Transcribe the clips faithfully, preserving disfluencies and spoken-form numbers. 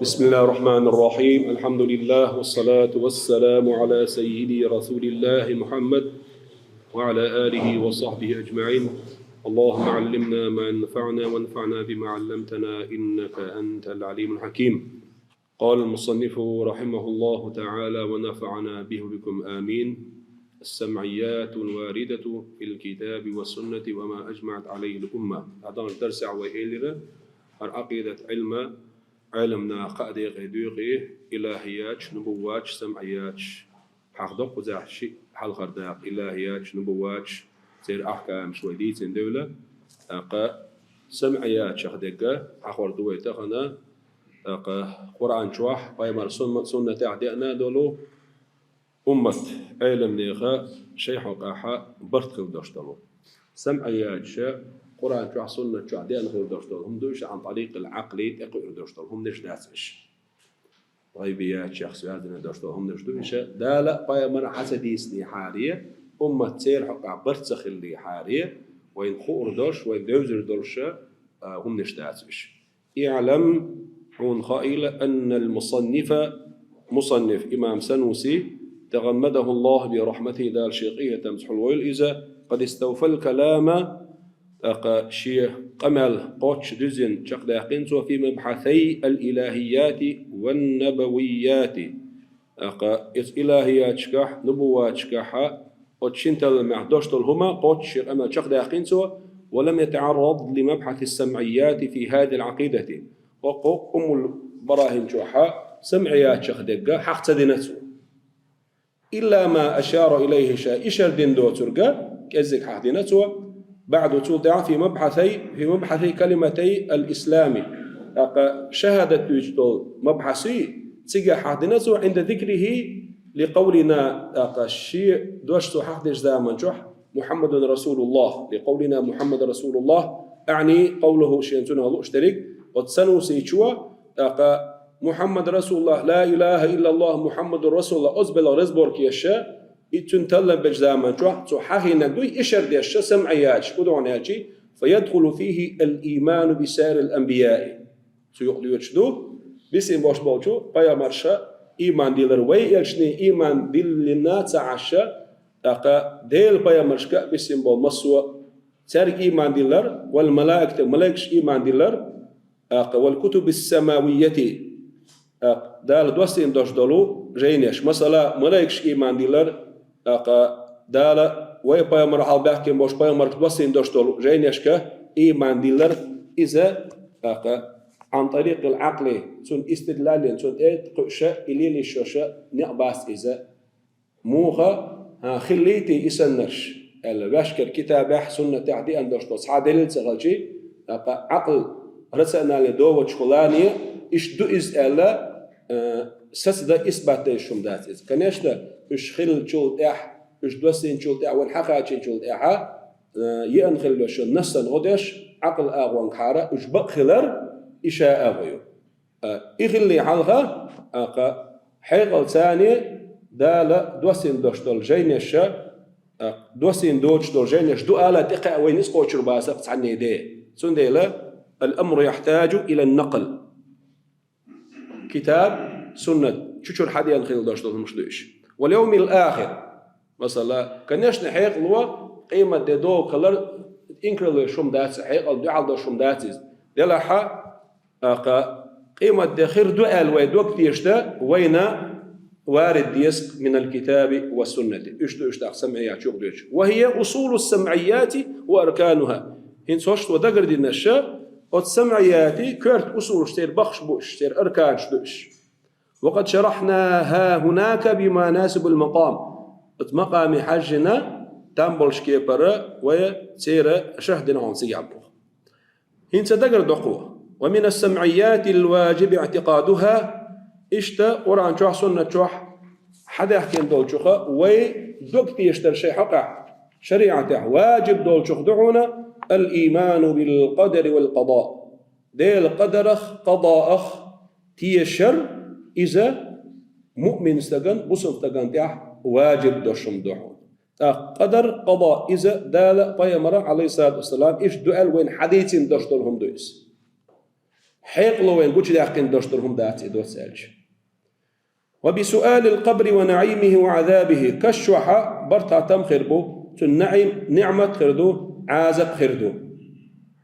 بسم الله الرحمن الرحيم. الحمد لله والصلاة والسلام على سيدي رسول الله محمد وعلى آله وصحبه أجمعين. اللهم علمنا ما ينفعنا وانفعنا بما علمتنا إنك أنت العليم الحكيم. قال المصنف رحمه الله تعالى ونفعنا به وبكم آمين. السمعيات الواردة في الكتاب والسنة وما أجمعت عليه الأمة. هذا درس عوائلنا. العقيدة علم Ӏелам наха а декъе дуьйхьий, илахияташ, нубувваташ, самъияташ. Хьахдо кхузахь шиъ хьалхара дакъа: илахияташ, нубувваташ, церан ахкамаш вай дийцина девлла. ТӀаккха самъияташах дегга хьахор ду вай тахана, тӀаккха Къуръан чохь, пайхамар сунна-, суннатехь деана долу, уммат Ӏеламнеха шайн хьокъехь барт хила долуш долу. СамӀияташа Къуръан чохь, суннат чохь деана хила долуш долу хӀума ду, иша Ӏан тӀарикъил Ӏакъли тӀекхуьур долуш долу хӀуманаш дац иша. ГӀайбияташех связанный долуш долу хӀуманаш ду иша. Дала а, пайхамара а хьан ца дийцинехьара, уммат церан хьокъехь барт ца хиллехьара, вайна хуур долуш, вайна девзар долуша, а, хӀуманаш дац иша. اعلم, хьуна хаийла, أن المصنف, мусанниф имам Сануси, تغمده الله برحمته, Дала шен къинхетамца хьулвойла иза, قد استوفى الكلام, тӀаккха шен къамел кхоччуш дуьззина чекхдаьккхина цо, في مبحثي الإلهيات والنبويات. ТӀаккха иза илахияташкахь, нубувваташкахь, оцу шина талламехь долуш долу хӀума кхоччуш шен къамел чекхдаьккхина цо, ولم يتعرض لمبحث السمعيات في هذه العقيدة. ХӀокху Уммул-Барахин чохь самъияташах дегга хьаха ца дина цо. إلا ما أشار إليه, ша ишар дина доцург кӀеззиг хьаха дина цо, بعد, цул тӀаьхьа, في مبحثي، في مبحث كلمتي الإسلام, тӀаккха шахӀадат дуьйцуш долу мабхьасий, цигахь хьаха дина цо, عند ذكره لقولنا, тӀаккха шен дош цо хьахдечу заман чохь, محمد رسول الله, لقولنا محمد رسول الله, أعني قوله, шена цунах лууш дерриг, оцу Санусичо, тӀаккха محمد رسول الله، لا إله إلا الله محمد رسول الله, оцу белхан разборка еш, и цуьнан таллам бечу заман чохь цо хьахийнарг дуй, ишар деш самъияташ, кху догӀна аьлчи, فيدخل فيه الإيمان بسائر الأنبياء. Цу юкъа доьдуш ду, бисина болуш болчу пайхамарша ийман дилар, вай элчане ийман диллина ца Ӏаш, тӀаккха Делан пайхамаршка а бисина болу массо а, цаьрга ийман дилар, والملائكة, малайкашка ийман дилар, тӀаккха والكتب السماوية, тӀаккха Дала доссийна долуш долу жайнеш, масала, малайкашка ийман дилар, тӀаккха Дала вай пайхамар хьалха баьхкина болчу пайхамаршка доссийна долуш долу жайнешка ийман дилар, иза, тӀаккха عن طريق العقل, цунна истидлаллина, цунна тӀе а кхуьуша, и лелийша йоша некъ бац иза. Муха, хӀан, хиллийтий и саннарш, аьлла, ваьшкара китабехь, суннатехь деана долуш долу цхьа а делил ца хилчий, тӀаккха Ӏакъл, рациональный доводаш хуьлий, иштта ду иза аьлла, э, сацдан, исбат дан йиш хӀума дац иза. Конечно, уьш хиллачул тӀаьхьа, уьш доссийначул тӀаьхьа, вайна хьакхачийначул тӀаьхьа, э, еана хила йолуш йолу нассан гӀо деш, Ӏакъл агӀонгахьара уьш бакъ хилар, и ша агӀо ю. А, и хилли хьалха, а, кха, хьекъал царна Дала доссийна долуш долу жайнеша, а, доссийна доцуш долу жайнеш ду ала тӀекхаьа вайна иза кхочур бацахь цхьанне де. Цундела الأمر يحتاج إلى النقل. Китаб, суннат, чу-чура хьадеана хила долуш долу хӀумаш ду уьш. واليوم الآخر. Масала, конечно, хьекъало къематде догӀу хилар инкарло йолуш хӀума дац, хьекъал дуьхьал долуш хӀума дац иза. Делахьа, а, кха, къематде хир ду аьлла вай дог тешаш дан, вайна варид деза من الكتاب والسنة. Уьш ду уьш тӀаккха самъияташ юкъа доьдуш. وهي أصول السمعيات وأركانها. ХӀинца хӀорш тхо дагардинарш, оцу самъиятийн коьрта усулаш, церан бахаш бу уьш, церан арканаш ду уьш. وقد شرحناها هناك بما يناسب المقام. Оцу макъаме хьаьжжина, там болуш кепара вай церан шархь дина хьуна цигахь боху. ХӀинца дагардоккху. ومن السمعيات الواجب اعتقادها. Иштта Къуръан чохь, суннат чохь хьадаьхкина долчуха вай дог тешаш дар шайн хьокъехь, шариӀатехь важиб долчух ду хьуна الإيمان بالقدر والقضاء. Делан къадарах, къадаах тешар, иза муъмин стаган, бусалба стаган тӀехь важиб долуш хӀума ду хьуна. ТӀаккха къадар, къада, иза Дала, пайхамара, Ӏалайхиссалату вассалам, иштта ду аьлла вайна хьадийцина долуш долу хӀума ду иза. хьекъало вайна гучудаьккхина дош долу хӀума дац и доцца аьлча. وبسؤال القبر ونعيمه وعذابه, каш чохь барт-хаттам хир бу, цуьнан наӀим, ниӀмат хир ду, Ӏазап хир ду.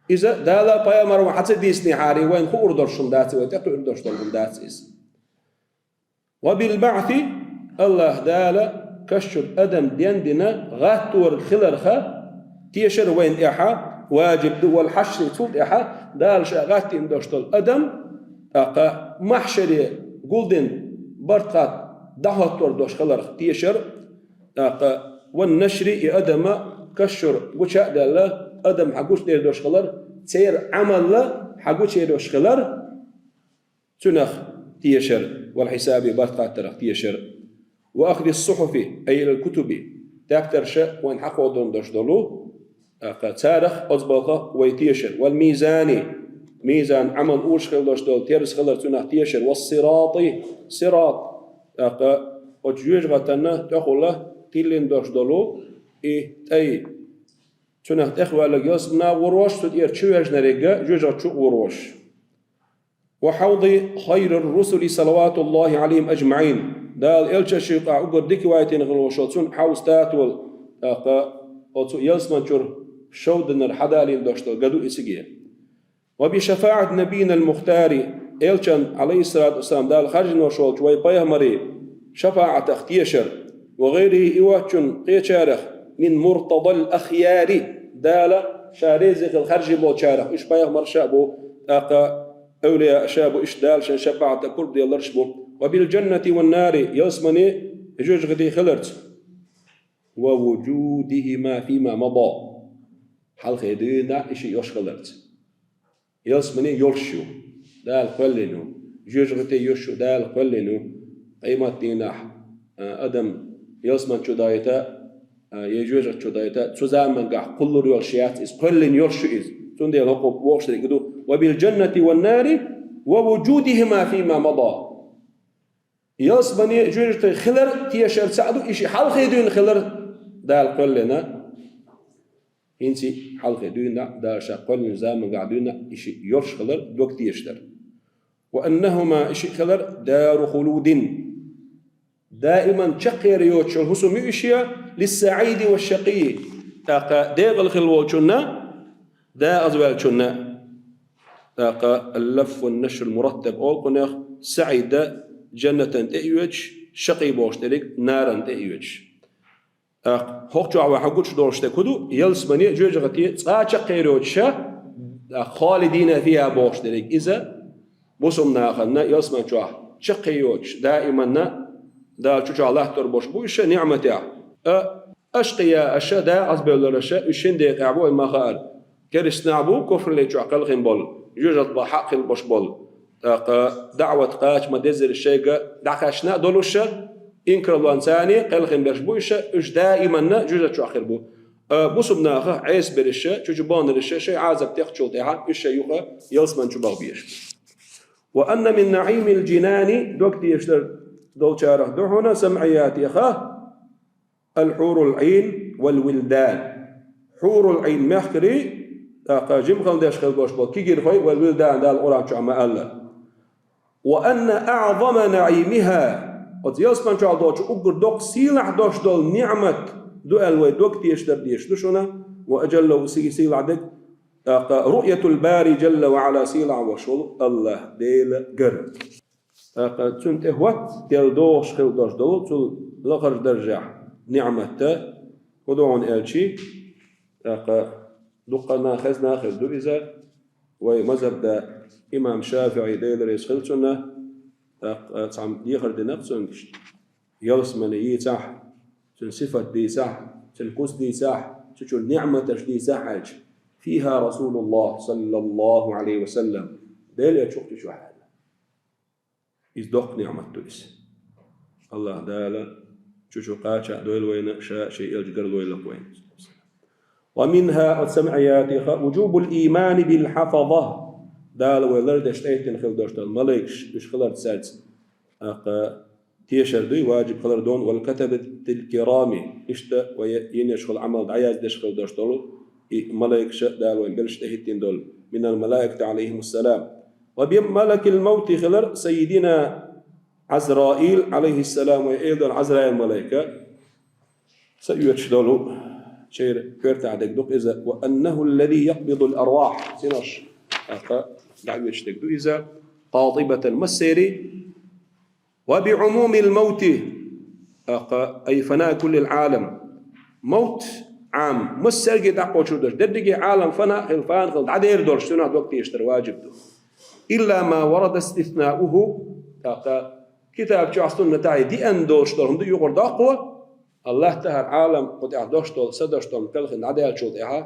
Иза Дала пайхамар ван хьан ца дийцинехьара, вайна хуур долуш хӀума дац, вай тӀекхуьур долуш долу хӀума дац иза. وبالبعث, АллахӀ Дала каш чуьра адам дендина гӀатторг хиларха тешар вайна тӀехьа ваджиб ду, вал хьашри, цул тӀаьхьа Дала ша гӀаттийна долуш долу адам, тӀаккха махьшаре гулдина барт-хатта дӀахӀоттор долуш хиларх тешар, тӀаккха ван нашри, и адама каш чуьра гуча а даьлла, адам хьан гучудер долуш хилар, церан Ӏамалла хьан гучуер долуш хилар, цуьнах тешар, вал хьисаби, барт-хаттарах тешар, ва ахди ссухьуфи, ай ал кутуби, даьптарша вайн хьакхо дун долуш долу, тӀаккха царах оцу балха вай тешар, вал мизани, мизан, Ӏамал уьш хила долуш долу терза хилар, цуьнах тешар, ва сирати, сират, тӀаккха оцу жоьжахатанна тӀехула тиллина долуш долу и тӀай, цуьнах тӀехваьлларг ялсамана гӀур волуш, цу тӀера чу вежнарг жоьжахати чу гӀур волуш. Ва хьавди хайрир русули салаватуллахи Ӏалайхим аджмаӀин. Дала элча шуьга уггар дика вайтина хилла волуш, цунна хьовз татол, тӀаккха оцу ялсаман чуьра шовданара хьадалийна долуш долу га ду и циге. Ва би шафаӀати набийинал мухтари, элчан, Ӏалайхиссалату вассалам, Дала харжина волуш волчу вай пайхамаре шафаӀатах тешар, ва гӀайрихи, и воцчунна кхечарах, мин муртадал ахъяри, Дала ша реза хила харжий болчарах, уьш пайхамарш а бу, тӀаккха эвлияаш а бу, иштта Дала шайн шапаӀатан пурба делларш а бу. Ва бил джаннати ван нари, ялсамане, жоьжахати хиларца. Ва вуджудихима фима мада, хьалхе дуьйна и шиъ йолуш хиларца. Ялсамане йолуш ю, Дала кхоьллина ю, жоьжахати йолуш ю, Дала кхоьллина ю, къематдийнахь, а, адам ялсаман чу дайта, а, я жоьжахати чу дайта, цу замангахь кхуллур йолуш яц иза, кхоьллина йолуш ю иза. Цундела хӀокхо бохуш дерг ду: «Ва бил джаннати ван нари, ва вуджудихима фима мада». Ялсамане жоьжахати хилар тешар цхьаъ ду, и шиъ хьалхе дуьйна хилар Дала кхоьллина. ХӀинца хьалхе дуьйна, Дала ша кхоьллина замангахь дуьйна, и шиъ йолуш хилар дог тешар. Ва аннахума, и шиъ хилар, дару хулудин, даиман чаккхера йоцуш йолу хӀусам ю и шиъ, лиссаӀиди ва шакъи, тӀаккха декъала хилла волчунна, декъаза ваьллачунна. ТӀаккха аллаффу нашрул мураттаб олу кхунах, саӀида джаннатан тӀе а йоьдуш, шакъи бохуш дерриг наран тӀе а йоьдуш. ТӀаккха хӀокху чохь вай хьан гучудолуш дерг хӀун ду? Ялсамане а, жоьжахати а цкъа а чаккхе йоцуша, тӀаккха холидина фиха бохуш дерриг иза, бусулба нахана ялсаман чохь чаккхе йоцуш, даиманна Дала чу чохь латтор болуш бу уьш ниъматехь. А, ашкъия аша, декъаза бевллараша, уьш шин декъехь бу, вай ма хаара. Керстанахь бу, куфралле чохь кхелхина болу, жоьжахати бан хьакъ хила болуш болу. ТӀаккха даӀват кхача ма деззара шайга дӀакхаьчна а долуша, инкарлонца кхелхина берш бу уьш, уьш даиманна жоьжахати чохь хир бу. А, бусулба нахах Ӏеса бериша, чу чу баханнариша, шайн Ӏазап текхачул тӀаьхьа уьш шайн юха ялсаман чу баха безаш бу. Ва анна мин наӀимил джинани, дог тешар долчарах ду хьуна самаӀиятеха, алхьурул Ӏин вал вилдан. Хьурул Ӏин мехкарий, тӀаккха жимхалла деш хила болуш болу кегийрхой, вал вилдан, Дала Къуръан чохь ма-аллара. Ва анна аӀзама наӀимиха, оцу ялсаман чохь долчу уггар доккха сийлахь долуш долу ниъмат ду аьлла вай дог тешар дезаш ду шуна, ва аджаллаху, сий-, сийлахь дерг, тӀаккха руъятул бари джалла ва Ӏала, сийлахь волуш волу АллахӀ Дела гар. ТӀаккха цунна тӀе хӀотта делла догӀуш хила долуш долу цул лакхарчу даржехь ниъмат ду хьуна аьлчи, тӀаккха дуккха а хезна хир ду иза, вай мазхӀаб да имам ШафиӀи, Дела реза хила цунна, тӀаккха цхьамма дехар дина-кх цуьнга, ялсамане йийцахь, цуьнан сифат дийцахь, цуьнан куц дийцахь, цу чуьра ниъматаш дийцахь аьлча, фиха Расулуллах, саллаллаху Ӏалайхи ва саллам, Дела элча ву-кх цу чохь аьлла. Иза доккха ниъмат ду иза. АллахӀ Дала чу чу кхача а дойла вайна, ша шен элча гар лойла-кх вайна. Ва минха, оцу самаӀиятеха, вуджубул иймани бил хьафаза, Дала вай лардеш тӀехӀиттина хила долуш долу малайкаш, уьш хилар цаьрца, тӀаккха тешар дуй, ваджиб хилар ду, вал катабатил кирами, иштта вай йинеш йолу Ӏамал дӀаяздеш хила долуш долу и малайкаш а, Дала вайн берш тӀехӀиттина долу, минал малаикати Ӏалайхимуссалам. وبملك الموت хилар سيدنا عزرائيل عليه السلام, вай эладар Ӏазраил малайка, са оьцуш долу, чер коьртехь дерг ду иза, وأنه الذي يقبض الأرواح, синош, тӀаккха дӀаоьцуш дерг ду иза, قاطبة массеран, وبعموم الموت, тӀаккха, أي فناء كل العالم. Мовт Ӏам, массаьрга дӀакхочур долуш, дерриге Ӏалам фана хила, фана хила дӀадер долуш, цунах дог тешар важиб ду. إلا ما ورد استثناؤه, тӀаккха китаб чохь суннатехь деана долуш долу хӀума ду юкъара доккхо, Аллах тӀаьхьара Ӏалам кху тӀехь дош долу, са дош долу, кхелхина дӀадаьллачул тӀаьхьа,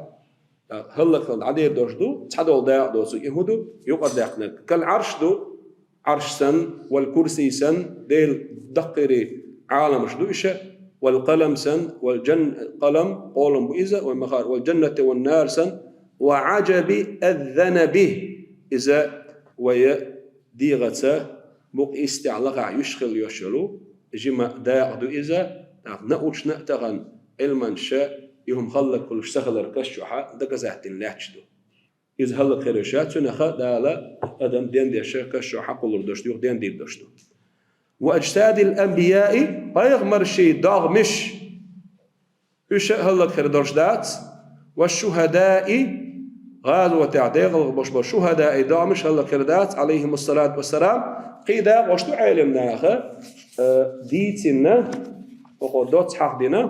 хӀаллакьхила дӀадер долуш ду, цхьадолу дакъа доцург и хӀун ду, юкъара даьккхинарг. كالعرش ду, Ӏарш санна, والكرسي санна, Делан даккхийра Ӏаламаш ду иша, والقلم санна, والجن-, къалам, къолам бу иза, вай ма хаара, والجنة والنار санна, وعجب الذنب, иза вай дегӀаца букъ истехь лахахь юьш хила йиш йолу жима дакъа ду иза, тӀаккха научна а тахана, Ӏилманчаша и хӀума хӀаллакьхуьлуш ца хилар каш чохь доказать дина лаьтташ ду. Иза хӀаллакьхир йиш яц, цуьнан ха Дала адам дендеш каш чохь хьакхуллур долуш ду, юха дендийр долуш ду. وأجساد الأنبياء, пайхамарийн догӀмаш, уьш а хӀаллакьхир долуш дац, والشهداء, гӀазотехь декъалх болуш болу шухӀадаийн догӀмаш хӀаллакьхир дац, عليهم الصلاة والسلام, кхин дакъош ду Ӏелам наха, э, дийцина, хӀокхо доцца хьахдина,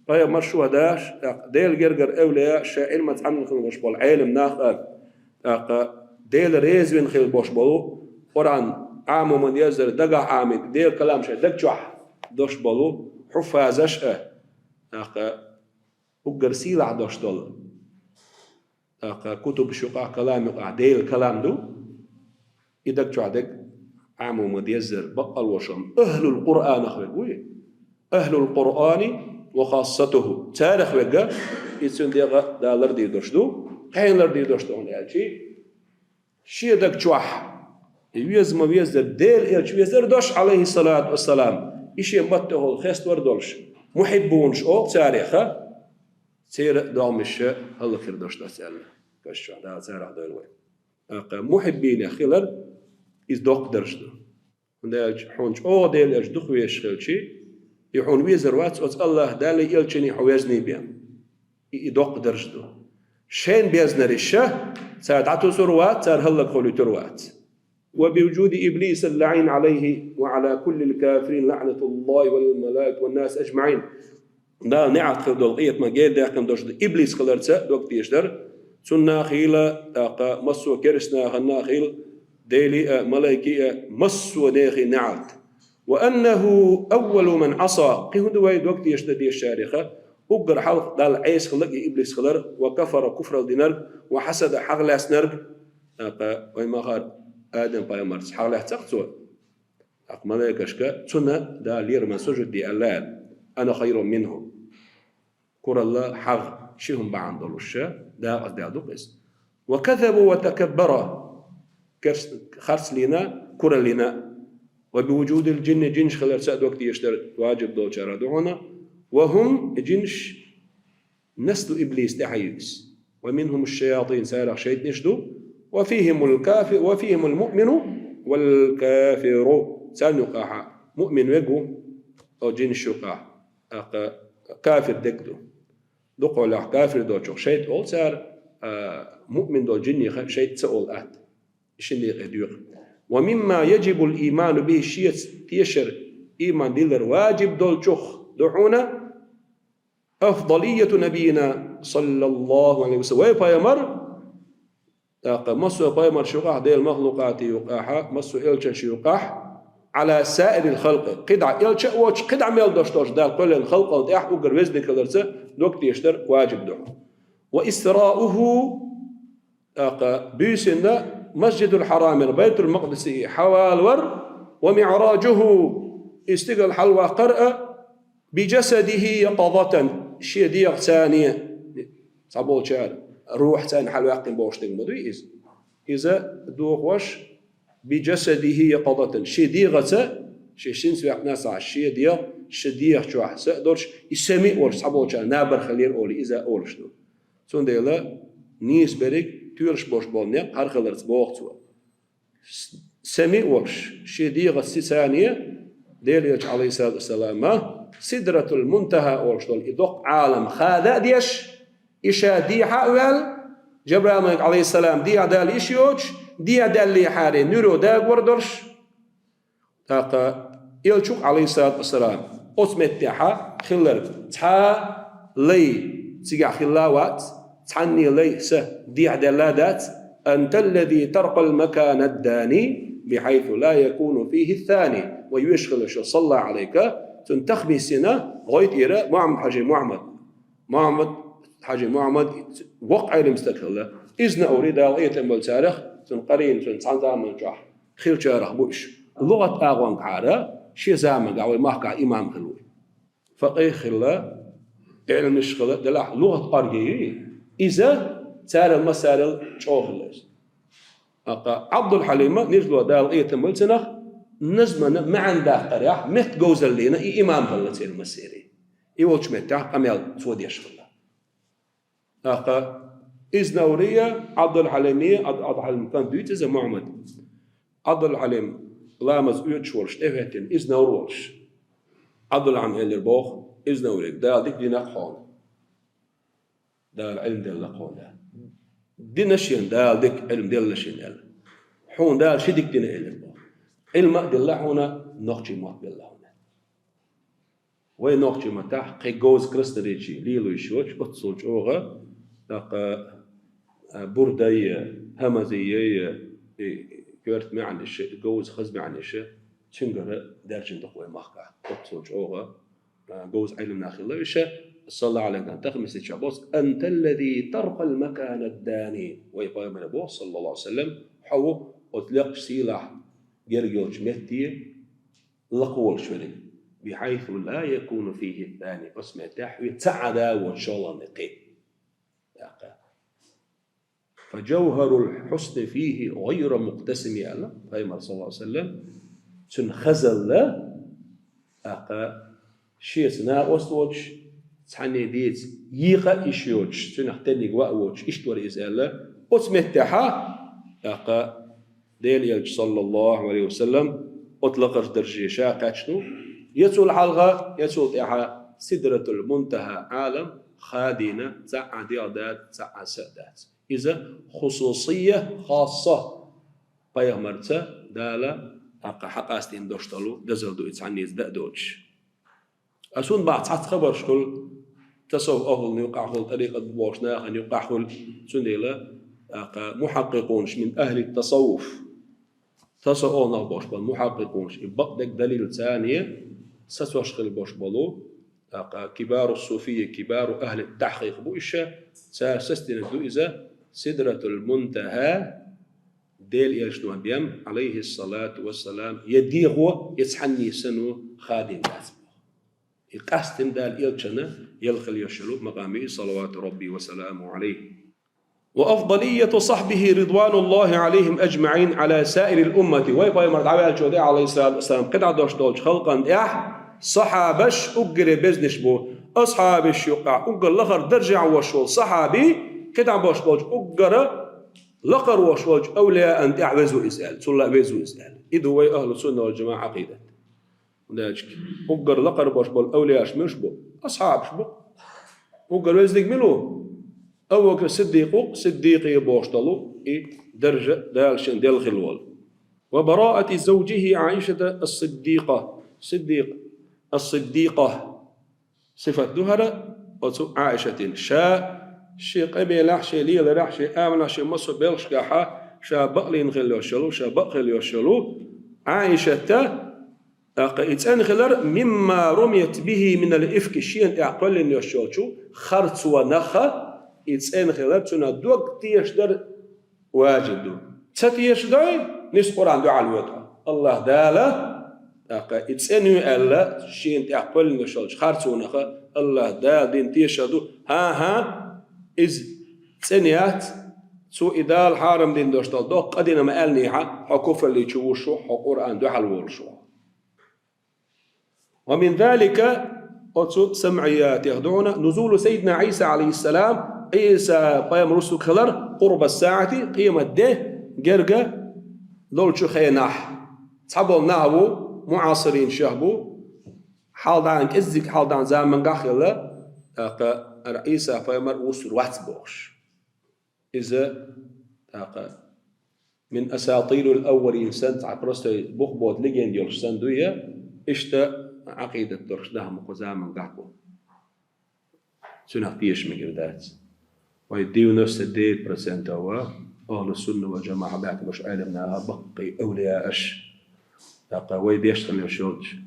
пайхамарш, шухӀадаш, тӀаккха Делан гергара эвлияаш, шайн Ӏилманца Ӏамина хила болуш болу Ӏелам нах а, тӀаккха Дела резавина хила болуш болу, Къуръан Ӏамо ма-деззара дагахь Ӏамийна, Делан калам шайн даг чохь долуш болу хьуффазаш а, тӀаккха уггар сийлахь долуш долу, тӀаккха кутубаш юкъахь, калам юкъахь Делан калам ду, и даг чохь дерг Ӏамо ма-деззара, баккъалла вошалла, ахӀлул Къуръанах верг вуй, ахӀлул Къуръани ва хассатуху, царах верг, и цуьнан дегӀ Дала лардийр долуш ду, кхин лардийр долуш ду хьуна аьлча, шен даг чохь веза ма-веззара, Делан элча везар долуш, Ӏалайхиссалату вассалам, и шен маттахула хеставар долуш, мухьиббунаш олу царех, церан а догӀмаш хӀаллакьхир долуш дац аьлла, каш чохь Дала царах дойла вай. ТӀаккха мухьиббинех хилар, иза доккха дарж ду. ХӀунда аьлча хьуна чӀогӀа Делан элча дукха везаш хилча, и хьуна везар вац оцу Аллаха Даллий, элчанний хьо везний бен. И, и доккха дарж ду. Шайна безнарш а, цара дӀатосур вац, цара хӀаллакьхуьлуьйтур вац. وبوجود إبليس اللعين عليه وعلى كل الكافرين لعنة الله والملائكة والناس أجمعين. Дала неӀалт хир долу къематан гердаьккхина долуш ду иблис хиларца дог тешар. Цунна а хила, тӀаккха массо а керстанахана а хила, Делий а, малайкий а, массо а нехий неӀалт. وأنه أول من عصى. Кхин хӀун ду вай дог тешна дезачарех? Уггар хьалха Далла Ӏеса хилла и иблис хилар, وكفر, куфрал динарг, وحسد, хьагӀ лаьцнарг. ТӀаккха вай ма хаара, Адам пайхамарца хьагӀ лаьцна-кх цо. ТӀаккха малайкашка, цунна Дала лерам сужуд де аьлла аьлла, أنا خير منه. Куралла, хьагӀ ши хӀума бахьана долуш, дакъаздаьлла ду-кх иза. وكذبوا وتكبروا. Керс-, харцлина, кураллина. وبوجود الجن, жинаш хиларца а дог тешар важиб долчарах ду хьуна. وهم, жинаш, نسل إبليس, тӀаьхьа ю иза. ومنهم الشياطين, царах шайтӀанаш ду. وفيهم الكافر، وفيهم المؤمن والكافر. Царна юкъахь муъмин верг ву, оцу жинаш юкъахь, тӀаккха кафир дерг ду. Дукхахьолахь кафир долчух шайтӀа олу цара, а, муъмин долу жинех шайтӀа ца олу атта. И шина декъе доьху. ومما يجب الإيمان به, шеца тешар, иман дилар важиб долчух ду хьуна, أفضلية نبينا صلى الله عليه وسلم. Вай пайхамар, тӀаккха массо а пайхамарш юкъахь, Делан махлукъатий юкъахь, массо а элчанаш юкъахь, على سائر الخلق. КхидӀа элча а воцуш, кхидӀа мел долуш долчу Дала кхоьллина халкъална тӀехь уггар везаниг хиларца дог тешар важиб ду. وإسراؤه, тӀаккха буьйсанна Масжидул Хьарамера Байтул Макъдисе хьавалавар, ومعراجه, и стигала хьалаваккхар а, بجسده يقظة, шен дегӀаца, цхьаболчара рухьаца хьалаваьккхина бохуш дерг ма дуй иза. Иза дохош, بجسده يقظة, шен дегӀаца, шен синца ваьккхинарг цхьа, шен дегӀ, шен дегӀа чохь са а долуш, и сами а волуш, цхьаболчара набарх хилира олий, иза а олуш ду. Цундела нийса берриг тоьлуш болуш болу некъ хӀара хиларца боху цо. Семи а волуш, шен дегӀаца сицане, Делан Элча, Ӏалайхиссалату вассалам, Сидратул Мунтаха олуш долу и доккха Ӏалам хада а деш, и ша дехьа а ваьлла, Жабраил-малик, Ӏалайхиссалам, дехьа даьлла йиш йоцуш, дехьа даьллехьара нуьро дагор долуш, тӀаккха Элчух, Ӏалайхиссалату вассалам, оцу меттехьа хилларг цхьа а лай цигахь хилла а вац, цхьанне а лай са дехьа даьлла а дац, أنت الذي ترقى المكان الداني بحيث لا يكون فيه الثاني. Вай вешан хилла шо, салла Ӏалайка, цунна тахбис йина, гӀой тӀера Мухьаммад-Хьажи Мухьаммад. Мухьаммад-Хьажи Мухьаммад воккха Ӏелам стаг хилла. Изнаури, Дала къинхетам болу царах, цуьнан къарина, цуьнан цхьана заманчохь хиллачарах бу уьш. ЛугӀат агӀонгахьара шен заманахь вай махкахь имам хилла ву. Факъихь хилла, Ӏилманаш хилла, делахь лугӀат кӀорге ю, иза царал массарал чӀогӀа хилла иза. ТӀаккха Ӏабдул-Хьалима, нижло, Дала къинхетам болу цунах, назмана маьӀна даккхарехь, меттаговзаллина и имам хилла церан массеран. И волчу меттехь къамел цо деш хилла. ТӀаккха Изнаури а, Ӏабдул-Хьалими а, Ӏабд-, Ӏабдул-Хьалим кӀант дуьйцу иза, Мухьаммад. Ӏабдул-Хьалим ламаз оьцуш волуш, тӀехӀоьттина Изнаур волуш. Ӏабдул-Хьалим элира боху Изнаурига: «Дала дика дина-кх хьуна. Дала Ӏилма делла-кх хьуна. Дина шена Дала дика, Ӏилма делла шена», — аьлла. «Хьуна Дала ши дика дина», — элира боху. «Ӏилма а делла хьуна, нохчийн мотт а белла хьуна». Вай нохчийн маттахь кхин говза красноречие лело йиш йоцуш, оццул чӀогӀа, тӀаккха, а, бурдай а, хӀамазий а, и коьрта маьӀнаш а, говза, хаза маьӀнаш а, цуьнгара даьржина ду-кх вай махкахь. Оццул чӀогӀа, а, говза Ӏилманах хилла уьш. Салла Ӏалайка, тахмисича бос: «أنت الذي ترقى المكان الداني». Вай пайхамара боху, саллаллаху Ӏалайхи ва саллам, хьо ву оцу лекхачу сийлахь герга йолчу метте лакхаволуш верг. «بحيث لا يكون فيه الثاني». Оцу меттехь хьоьца цхьа а да воцуш, шолгӀанна кхин. ТӀаккха: «فجوهر الحسن فيه غير مقتسم», — аьлла пайхамар, саллаллаху Ӏалайхи ва саллам. Цуьнан хазалла, тӀаккха, шеца накъост воцуш, цхьанне дийца йийкъа а йиш йоцуш, цуьнах тенниг ван а воцуш, иштта вара иза аьлла. Оцу меттехьа, тӀаккха, Делан Элча, саллаллаху Ӏалайхи ва саллам, оцу лакхарчу дарже ша кхаьчна ву, я цул хьалха, я цул тӀаьхьа Сидратул Мунтаха Ӏалам хадийна, цхьа а дегӀ дац, цхьа а са а дац. Иза хусусия, хасса, пайхамарца Дала тӀаккха хьакъастийна дош долу дозалла ду и, цхьаннеца дан а доцуш. Ас хӀунда боху, цхьацца хабарш хуьлу, тасаввуф ахӀлун юкъахь хуьлу, тӀарикъат бу бохучу нахана юкъахь хуьлу, цундела, тӀаккха мухьаккъикъунаш мин ахӀли тасаввуф, тасаввуф нах бохуш болу мухьаккъикъунаш, и бакъдерг далил царна, сацош хила бохуш болу, тӀаккха кибару суфия, кибару ахӀли тахькъикъ бу уьш, цара сацдинарг ду иза, Сидратул Мунтаха, Делан Элчано бен, Ӏалайхиссалату вассалам, я дегӀо, я цхьанне санна хадийна дац. И къаьстина Дала Элчанна елла хила йиш йолу макъам ю, салавату Рабби ва саламу Ӏалайхи. وأفضلية صحبه رضوان الله عليهم أجمعين على سائر الأمة. Вай пайхамар дӀаваьллачул тӀаьхьа, Ӏалайхиссалату вассалам, кхидӀа дош долчу халкъана тӀехь сахьабаш уггаре безнаш бу. Асхьабаш юкъахь уггар лахара даржехь волуш волу сахьаби кхидӀа болуш болчу уггара лакхара волуш волчу авлияана тӀехь веза ву иза аьлла, цул а веза ву иза аьлла. И ду вай ахӀлу сунна вал жамаӀа Ӏакъидат. ХӀунда аьлча уггар лакхара болуш болу авлияаш муьлш бу? Асхьабаш бу. Уггар везаниг мила ву? Абу Бакр Сиддикъ ву, сиддикъий бохуш долу, и даржа Дала шена делла хила волу. وبراءة زوجه عائشة الصديقة. Сиддикъ, ас-Сиддикъа. Сифат ду хӀара оцу Ӏаишатин. Ша шен къамелехь, шен леларехь, шен амалехь, шен массо а белхашкахьа ша бакълийна хила йиш йолу, ша бакъ хила йиш йолу Ӏаишата, тӀаккха и цӀена хилар, мимма румият бихи минал ифки, шена тӀехь кхоьллина йиш йолчу харцонах и цӀена хилар, цунах дог тешадар важиб ду. Ца тешадой, нисса Къуръан дуьхьал воьду хьо. АллахӀ Дала, тӀаккха и цӀена ю аьлла, шена тӀехь кхоьллина йиш йолчу харцонах АллахӀ Дала дина тешар ду. ХӀан-хӀа, иза цӀена яц, цо и Дала хьарам дина долуш долу доккха къа дина ма аьллинехьа, хьо куфраллий чу вуш ву, хьо Къуръан дуьхьал волуш ву. ومن ذلك, оцу самъиятех ду хьуна, نزول سيدنا عيسى عليه السلام, Ӏийса пайхамар вусург хилар, قرب الساعة, къемат де герга долчу хенахь цхьаболу нах бу, муӀасирин шех бу, хьалдаьхна, кӀеззиг хьалдаьхна замангахь хилла, тӀаккха ара Ӏийса пайхамар вуссур вац бохуш. Иза, тӀаккха, мин асатирил аввалин санна, цхьа простой бух боцу легенда йолуш санна дуй, иштта Ӏакъидат долуш нах бу кху замангахь бу. Цуьнах теша мегар дац. Вай девяносто девять процентов а, ахьлу сунна вал джамаӀа баьхкинчу Ӏелам наха баккхий авлияаш. ТӀаккха вай дешна хилла йолчу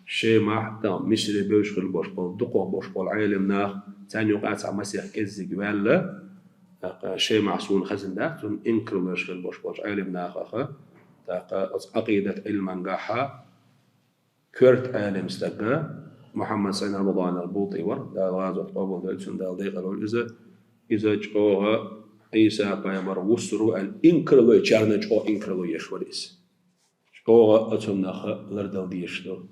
Шемахь, тӀаккха Мисре бевзаш хилла болуш болу, дукхах болуш болу Ӏелам нах, царна юкъа цхьа масех кӀеззиг ваьлла, тӀаккха Шемахь суна хазна дац, цунна инкарло еш хилла болуш болчу Ӏелам нахаха, тӀаккха оцу Ӏакъидат Ӏилмангахьа, коьрта Ӏелам стага, Мухьаммад Сайн Рамаданал Бутий вара, Дала гӀазот къобалдойла цуьнан, Дала декъалвойла иза, иза чӀогӀа Ӏийса пайхамар вуссур ву аьлла инкарло, чарна чӀогӀа инкарло еш вара иза. ЧӀогӀа оцуннаха лардала дезаш ду.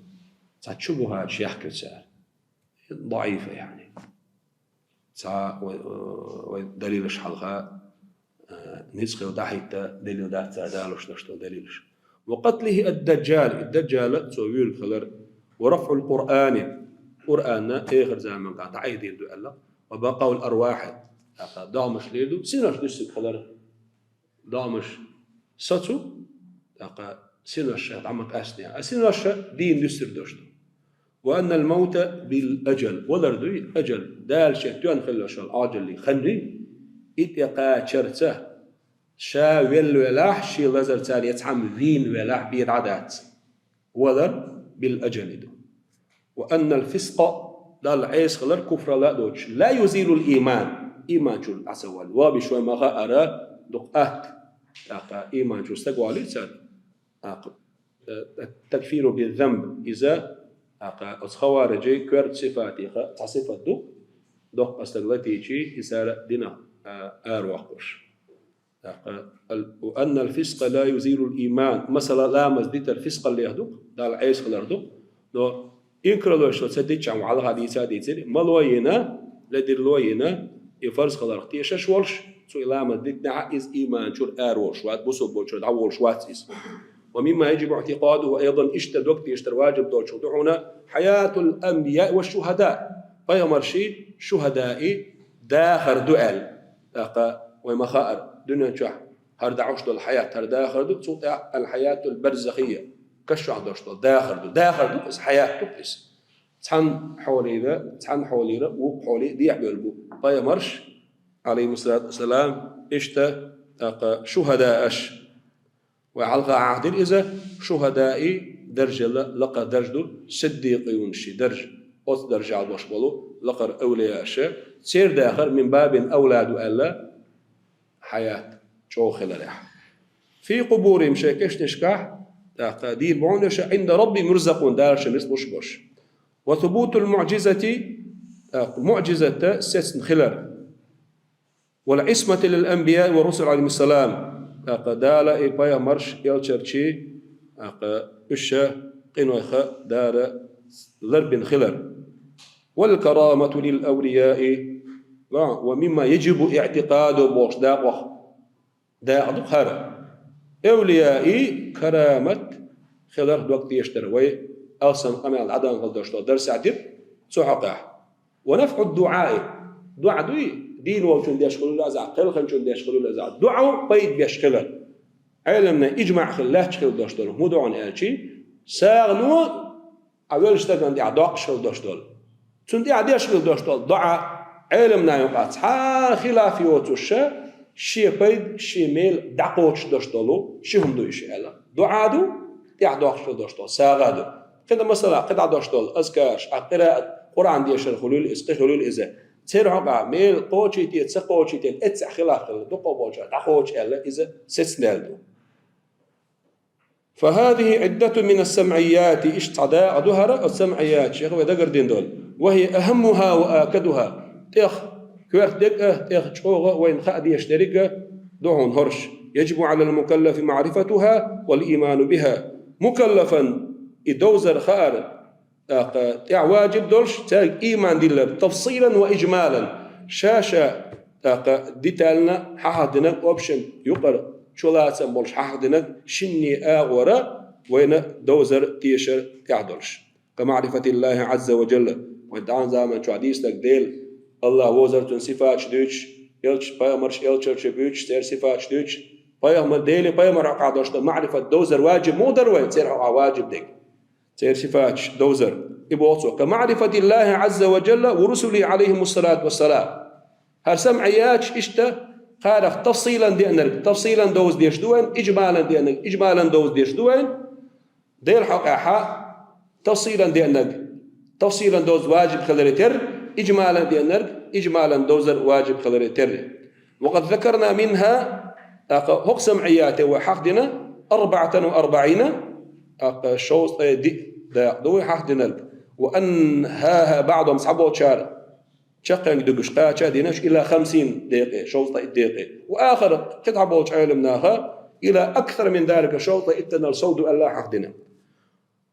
Цхьа чу бухача яхкира цара. ДаӀифа, яъни. Цхьа вай, вай далилаш хьалха, а, ницкъ хила дӀахӀитта далил дац цара далош долуш долу далилаш. Ва къатлихи ад-Даджал, и Даджала цо вуьйр хилар, ва рафӀул Къуръани, Къуръанна эхар заманга дӀаайдийр ду аьлла, ва бакъаул арвахьи, тӀаккха догӀмаш лийр ду, синош дуьссур хилар. ДогӀмаш сацу, тӀаккха синош шайх дӀа ма къаьстинехь, а синош дийна дуьссур долуш ду. Ва аннал маута бил аджал, валар дуй, аджал, Дала шен тоьхна хилла йолу Ӏаджаллин хан, и тӀекхачарца, ша велла велахь, шен лазарца я цхьамма вийна велахь, бен дӀа дац. Валар бил аджали ду. Ва аннал фискъа, Далла Ӏеса хилар, куфралла а доцуш, ла юзилул ийман, ийман чуьра дӀа ца валло. Вабиш вай ма хаара, дукха атта, тӀаккха ийман чуьра стаг валийча цара, тӀаккха, э, такфиру биззанб, иза, тӀаккха оцу хавариджийн коьрта сифатеха цхьа сифат ду, доккха стаг латийча, и цара динах, э, аравоккхуш. ТӀаккха ал-, ва аннал фискъа ла юзилул ийман. Масала, ламаз дитар фискъаллех ду-кх, Далла Ӏеса хилар ду-кх. Но инкарло еш ца диччахьана вай хьалха дийца а дийцира, мало а йина, ледарло а йина, и фарз хиларх тешаш волуш, цо и ламаз дитинехь а иза ийман чуьра ара волуш вац, бусулба чуьра дӀаволуш вац иза. Ва мимма яджибу иътикъадуху айдан, иштта дог тешар важиб долчух ду хьуна, хьаятул анбияи ва шухада. Пайхамарши, шухадаи дахар ду аьлла. ТӀаккха вай ма хаара, дуьнен чохь хӀара дӀахьош долу хьаят, хӀара дахар ду, цул тӀаьхьа аль-хьаятул барзахия, каш чохь долуш долу дахар ду. Дахар ду, иза хьаят ду иза. Цхьана хьолера, цхьана хьолера, вукху хьоле дехьабевлла бу пайхамарш, алейхиссалату вассалам, иштта, тӀаккха шухадааш. Вай хьалха Ӏахдира иза, шухадаи даржалла лакхара дарж ду, сиддикъинаши дарж, оцу даржехь болуш болу лакхара авлияаша, церан дахар мин бабин авла ду аьлла, хьаят чӀогӀа хиларехь. Фи къубурихим, шайн кешнашкахь, тӀаккха дийр бу хьуна уьш, Ӏинда раббихим юрзакъун, Дала шайна рицкъ луш болуш. Ва субутул муъжизати, тӀаккха муъжизатта сецна хилар. Вал Ӏисмати лил анбияи ва русул алейхиссалам, тӀаккха Дала и пайхамарш, элчанаши, тӀаккха уьш къинойх Дала ларбина хилар. Вал карамату лил авлияи, ва, ва мимма яджибу иътикъаду бохуш дакъох дакъа ду хӀара. Эвлияи карамат хиларх дог тешаш дара вай алсам къамел дӀадахьалла долуш долу дарсехь дира цу хьокъехь. Ва нафӀу дуӀаи. ДуӀа дуй, дийна волчун деш хуьлула иза, кхелхинчун деш хуьлула иза. ДуӀа ву пайда беш хилар. Ӏеламнан ижмаӀ хилла лаьтташ хилла долуш долу хӀун ду хьуна аьлчи, сагӀано а веллачу стагана тӀехь доккхуш хилла долуш долу. Цунна тӀехь деш хилла долуш долу дуӀа, Ӏеламнан юкъахь цхьа хилаф йоцуш, шен пайда, шен мел дӀакхочуш долуш долу ши хӀума ду уьш аьлла. ДуӀа ду, тӀехь доккхуш хилла долуш долу сагӀа ду. КхидӀа масала, кхидӀа долуш долу азкараш, а къираат, Къуръан дешар хуьлийла иза, кхин хуьлийла иза. Церан хьокъехь мел кхочийте, ца кхочийте, эццехь хилаф хилла, дукхахболчара дӀакхочу аьлла, иза сецна ду. فهذه عدة من السمعيات, иштта цхьа дакъа ду хӀара, ас-самъият, шех вай дагардина долу. وهي أهمها وآكدها. ТӀех коьрта дерг а, тӀех чӀогӀа вайна хаа дезаш дерриг а ду хьуна хӀорш. يجب على المكلف معرفتها والإيمان بها. Мукаллафан и довзар хаар, тӀаккха тӀехь важиб долуш, цаьрга ийман диллар, تفصيلا وإجمالا, ша-ша, тӀаккха детально хьахьахдинарг, общем, юкъара чулацам болуш хьахдинарг шинне агӀора вайна довзар, тешар тӀехь долуш. كمعرفة الله عز وجل. Вайн дӀа заман чохь дийцинарг Дела, АллахӀ вовзар, цуьнан сифаташ дуьйцуш, элча, пайхамарш, элчанаш буьйцуш, церан сифаташ дуьйцуш, пайхамар, Деле, пайхамар хьокъехь долуш долу маӀрифат довзар ваджиб муха дара вайн, церан хьокъехь ваджиб дерг? Церан сифаташ довзар. И боху цо: كمعرفة الله عز وجل ورسله عليهم الصلاة والسلام. ХӀара самӀе яц иштта кхарах тафсилан деанарг, тафсилан довза дезаш ду вайн, иджмалан деанарг, иджмалан довза дезаш ду вайн. Делан хьокъехь тафсилан деанарг, тафсилан довза ваджиб хиларе терра, иджмалан деанарг, иджмалан довзар ваджиб хиларе терра. وقد ذكرنا منها, тӀаккха хӀокху самӀияте вай хьахдина, أربعة وأربعين, тӀаккха шовзткъе диъ дакъа ду вай хьахдинарг. وأنهاها بعضهم, цхьаболчара чаккхенга дуьгуш кхача а дина уьш, إلى خمسين декъе, шовзткъе итт декъе. وآخر, кхин цхьаболчу Ӏеламнаха, إلى أكثر من ذلك, шовзткъе иттанал сов ду аьлла хьахдина.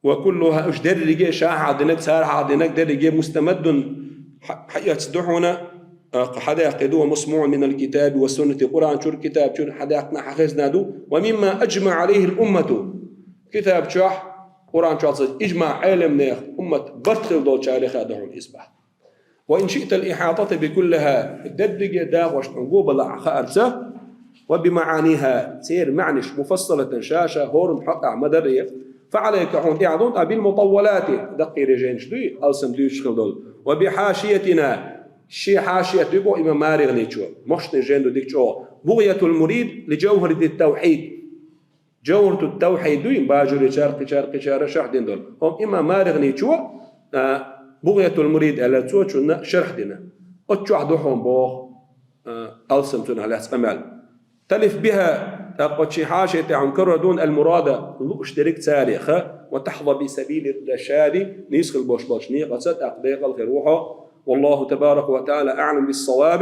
وكلها, уьш дерриге, ша хьахдинарг, цара хьахдинарг дерриге, مستمد, хьа-, хьаэцна ду хьуна, а, хьадаьккхина ду, ومسموع من الكتاب والسنة, Къуръан чуьра, китаб чуьра хьадаьккхина, хьахезна ду, ومما أجمع عليه الأمة, китаб чохь, Къуръан чохь ца, иджмаъ Ӏеламнех, уммат барт хилла долчарех а ду хьуна иза боху. وإن شئت الإحاطة بكلها, дерриге дакъош хьуна го балахь хаарца, وبمعانيها, церан маьӀнаш, مفصلة, ша-ша хӀоранна хьокъехь ма-дарра, فعليك, хьуна тӀехь ду, ткъа, بالمطولات, даккхий реженаш дуй, алсам дуьйцуш хила долу, وبحاشيتنا, шен хьашият дуй боху имам МарагӀничо, мощный жен ду дика чӀогӀа, بغية المريد لجوهرة التوحيد. Жавхаратут-Тавхьид дуй, бажарийчара, кхечара, кхечара шархь дина долу. ХӀума имам МарагӀничо, а, Бугъиятул-Мурид аьлла, цо цунна шархь дина. Оцу чохь ду хьуна боху, а, алсам цунах лаьцна къамел. تلف بها, тӀаккха оцу шен хьаший тӀехь хьуна карор ду хьуна, المراد, лууш дерриг царех, وتحظى بسبيل الرشاد, нийса хила болуш болчу некъаца тӀаккха декъал хир ву хьо. والله تبارك وتعالى أعلم بالصواب.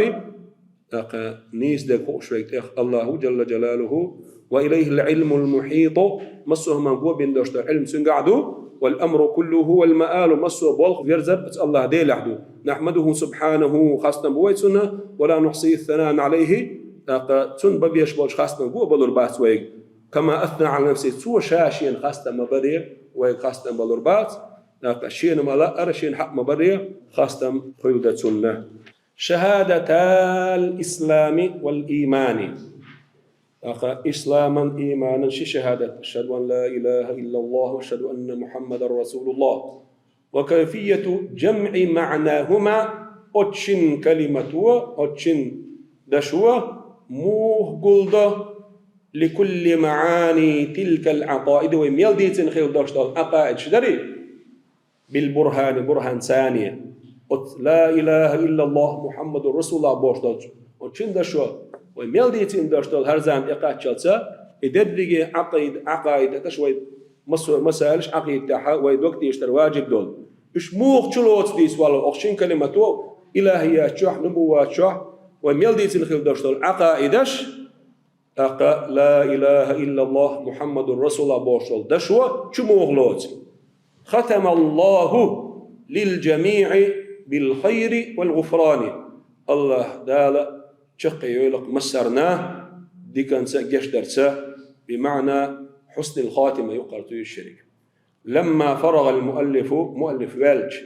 ТӀаккха нийса дерг хууш верг тӀех АллахӀ ву, Джалла Джалалуху, وإليه العلم المحيط, массо а хӀуманна го бина долуш долу Ӏилма цуьнгахь ду, والأمر كله والمآل, массо а болх, верзар оцу АллахӀ Делехь ду. نحمده سبحانه, хастам бу вай Цунна, ولا نحصي ثناء عليه, тӀаккха Цунна бан безаш болчу хастам го а балур бац вайга. كما أثنى على نفسه, Цо Ша Шена хастам ма-барра, вайга хастам балур бац, тӀаккха Шена ма-лаъара, Шена хьакъ ма-барра, хастам хуьлда Цунна. شهادتا الإسلام والإيمان. ТӀаккха исламан, иманан ши шахӀадат: أشهد أن لا إله إلا الله وأشهد أن محمدا رسول الله. وكيفية جمع معناهما, оцу шин калимато, оцу шин дашо муха гулдо, لكل معاني تلك العقائد, вай мел дийцина хила долуш долу Ӏакъаидаш дарий? بالبرهان, бурхан царна. Оцу لا إله إلا الله محمد رسول الله бохуш долчу оцу шин дашо, вай мел дийцина долуш долу хӀара зама тӀекхаччалца, и дерриге Ӏакъид-, Ӏакъаидаташ вай, масо-, масалаш Ӏакъидатехь вай дог тешар ваджиб долу. Уьш муха чулоцу дийца валла оцу шин калимато, илахӀият чохь, нубувват чохь, вай мел дийцина хила долуш долу Ӏакъаидаш, тӀаккха لا إله إلا الله محمد رسول الله бохуш долу дашо чу муха лоцу? ختم الله للجميع بالخير والغفران. АллахӀ Дала чекхйойла-кх массарна диканца а, гечдарца, بمعنى حسن الخاتمة юккъара туьйсуш ерг. لما فرغ المؤلف, муаллиф ваьлча,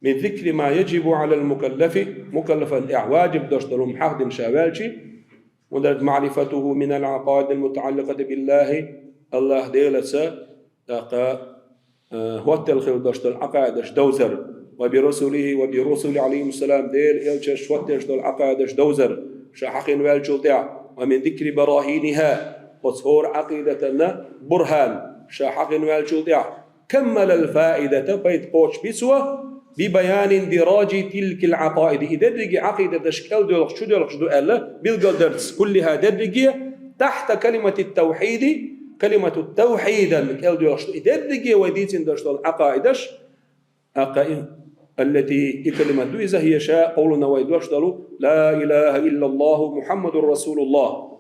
من ذكر ما يجب على المكلف, мукаллафан тӀехь ваджиб долуш долу хӀума хьахдина ша ваьлча, хӀунда аьлча معرفته من العقائد المتعلقة بالله, АллахӀ Делаца, тӀаккха, э, хӀоттал хила долуш долу Ӏакъаидаш довзар, وبرسله وبرسله عليهم السلام, Делан элчанаш хӀотталуш долу Ӏакъаидаш довзар, ша хьахийна ваьллачул тӀехь, ومن ذكر براهينها, оцу хӀора Ӏакъидатана бурхан, ша хьахийна ваьллачул тӀехь, كمل الفائدة, пайда кхочушбо цо, ببيان اندراج تلك العقائد, и дерриге Ӏакъидаташ кӀел доьлхуш, чу доьлхуш ду аьлла, билгалдарца, كلها, дерриге, تحت كلمة التوحيد, калимату тавхьидан кӀел доьлхуш ду, и дерриге вай дийцина долуш долу Ӏакъаидаш, тӀаккха и, التي, и калимат ду иза, هي, ша къовлина вай дош долу, لا إله إلا الله محمد رسول الله.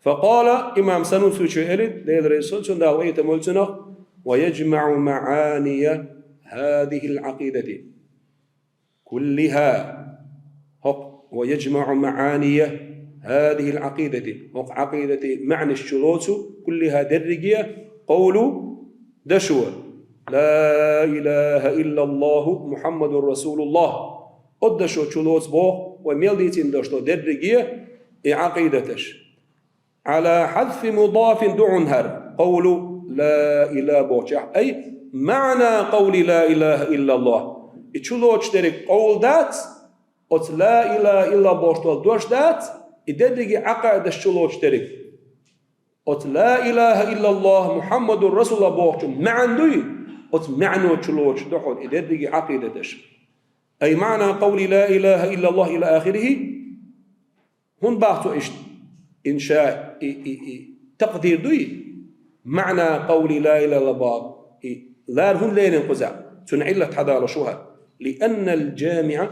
فقال, имам Санусичо элира, Дела реза хуьлда цунна, Дала къинхетам бойла цунах: ويجمع معاني هذه العقيدة كلها. ХӀокху, ويجمع معاني, هذه العقيدة, хӀокху Ӏакъидатан маьӀнаш чулоцу, كلها, дерриге, قول, дашо, لا إله إلا الله محمد رسول الله. Оцу дашо чулоцу боху, вай мел дийцина дош долу дерриге и Ӏакъидаташ. على حذف مضاف ду хьуна хӀара, قول لا إله бохучехь, أي معنى قول لا إله إلا الله. И чулоцуш дерриг къовла дац, оцу لا إله إلا الله бохуш долу дош дац, и дерриге Ӏакъидаташ чулоцуш дерриг. Оцу لا إله إلا الله محمد رسول الله бохучун маьӀна дуй, оцу маьӀно чулоцуш ду хьуна и дерриге Ӏакъидаташ. أي معنى قول لا إله إلا الله إلى آخره. ХӀунда боху цо иштта? Инша, и, и, и такъдир дуй, معنى قول لا إله إلا الله боху, и лар хӀунда лерина кхузахь? Цуьнан Ӏиллат хьадалош ву хӀара. لأن الجامع,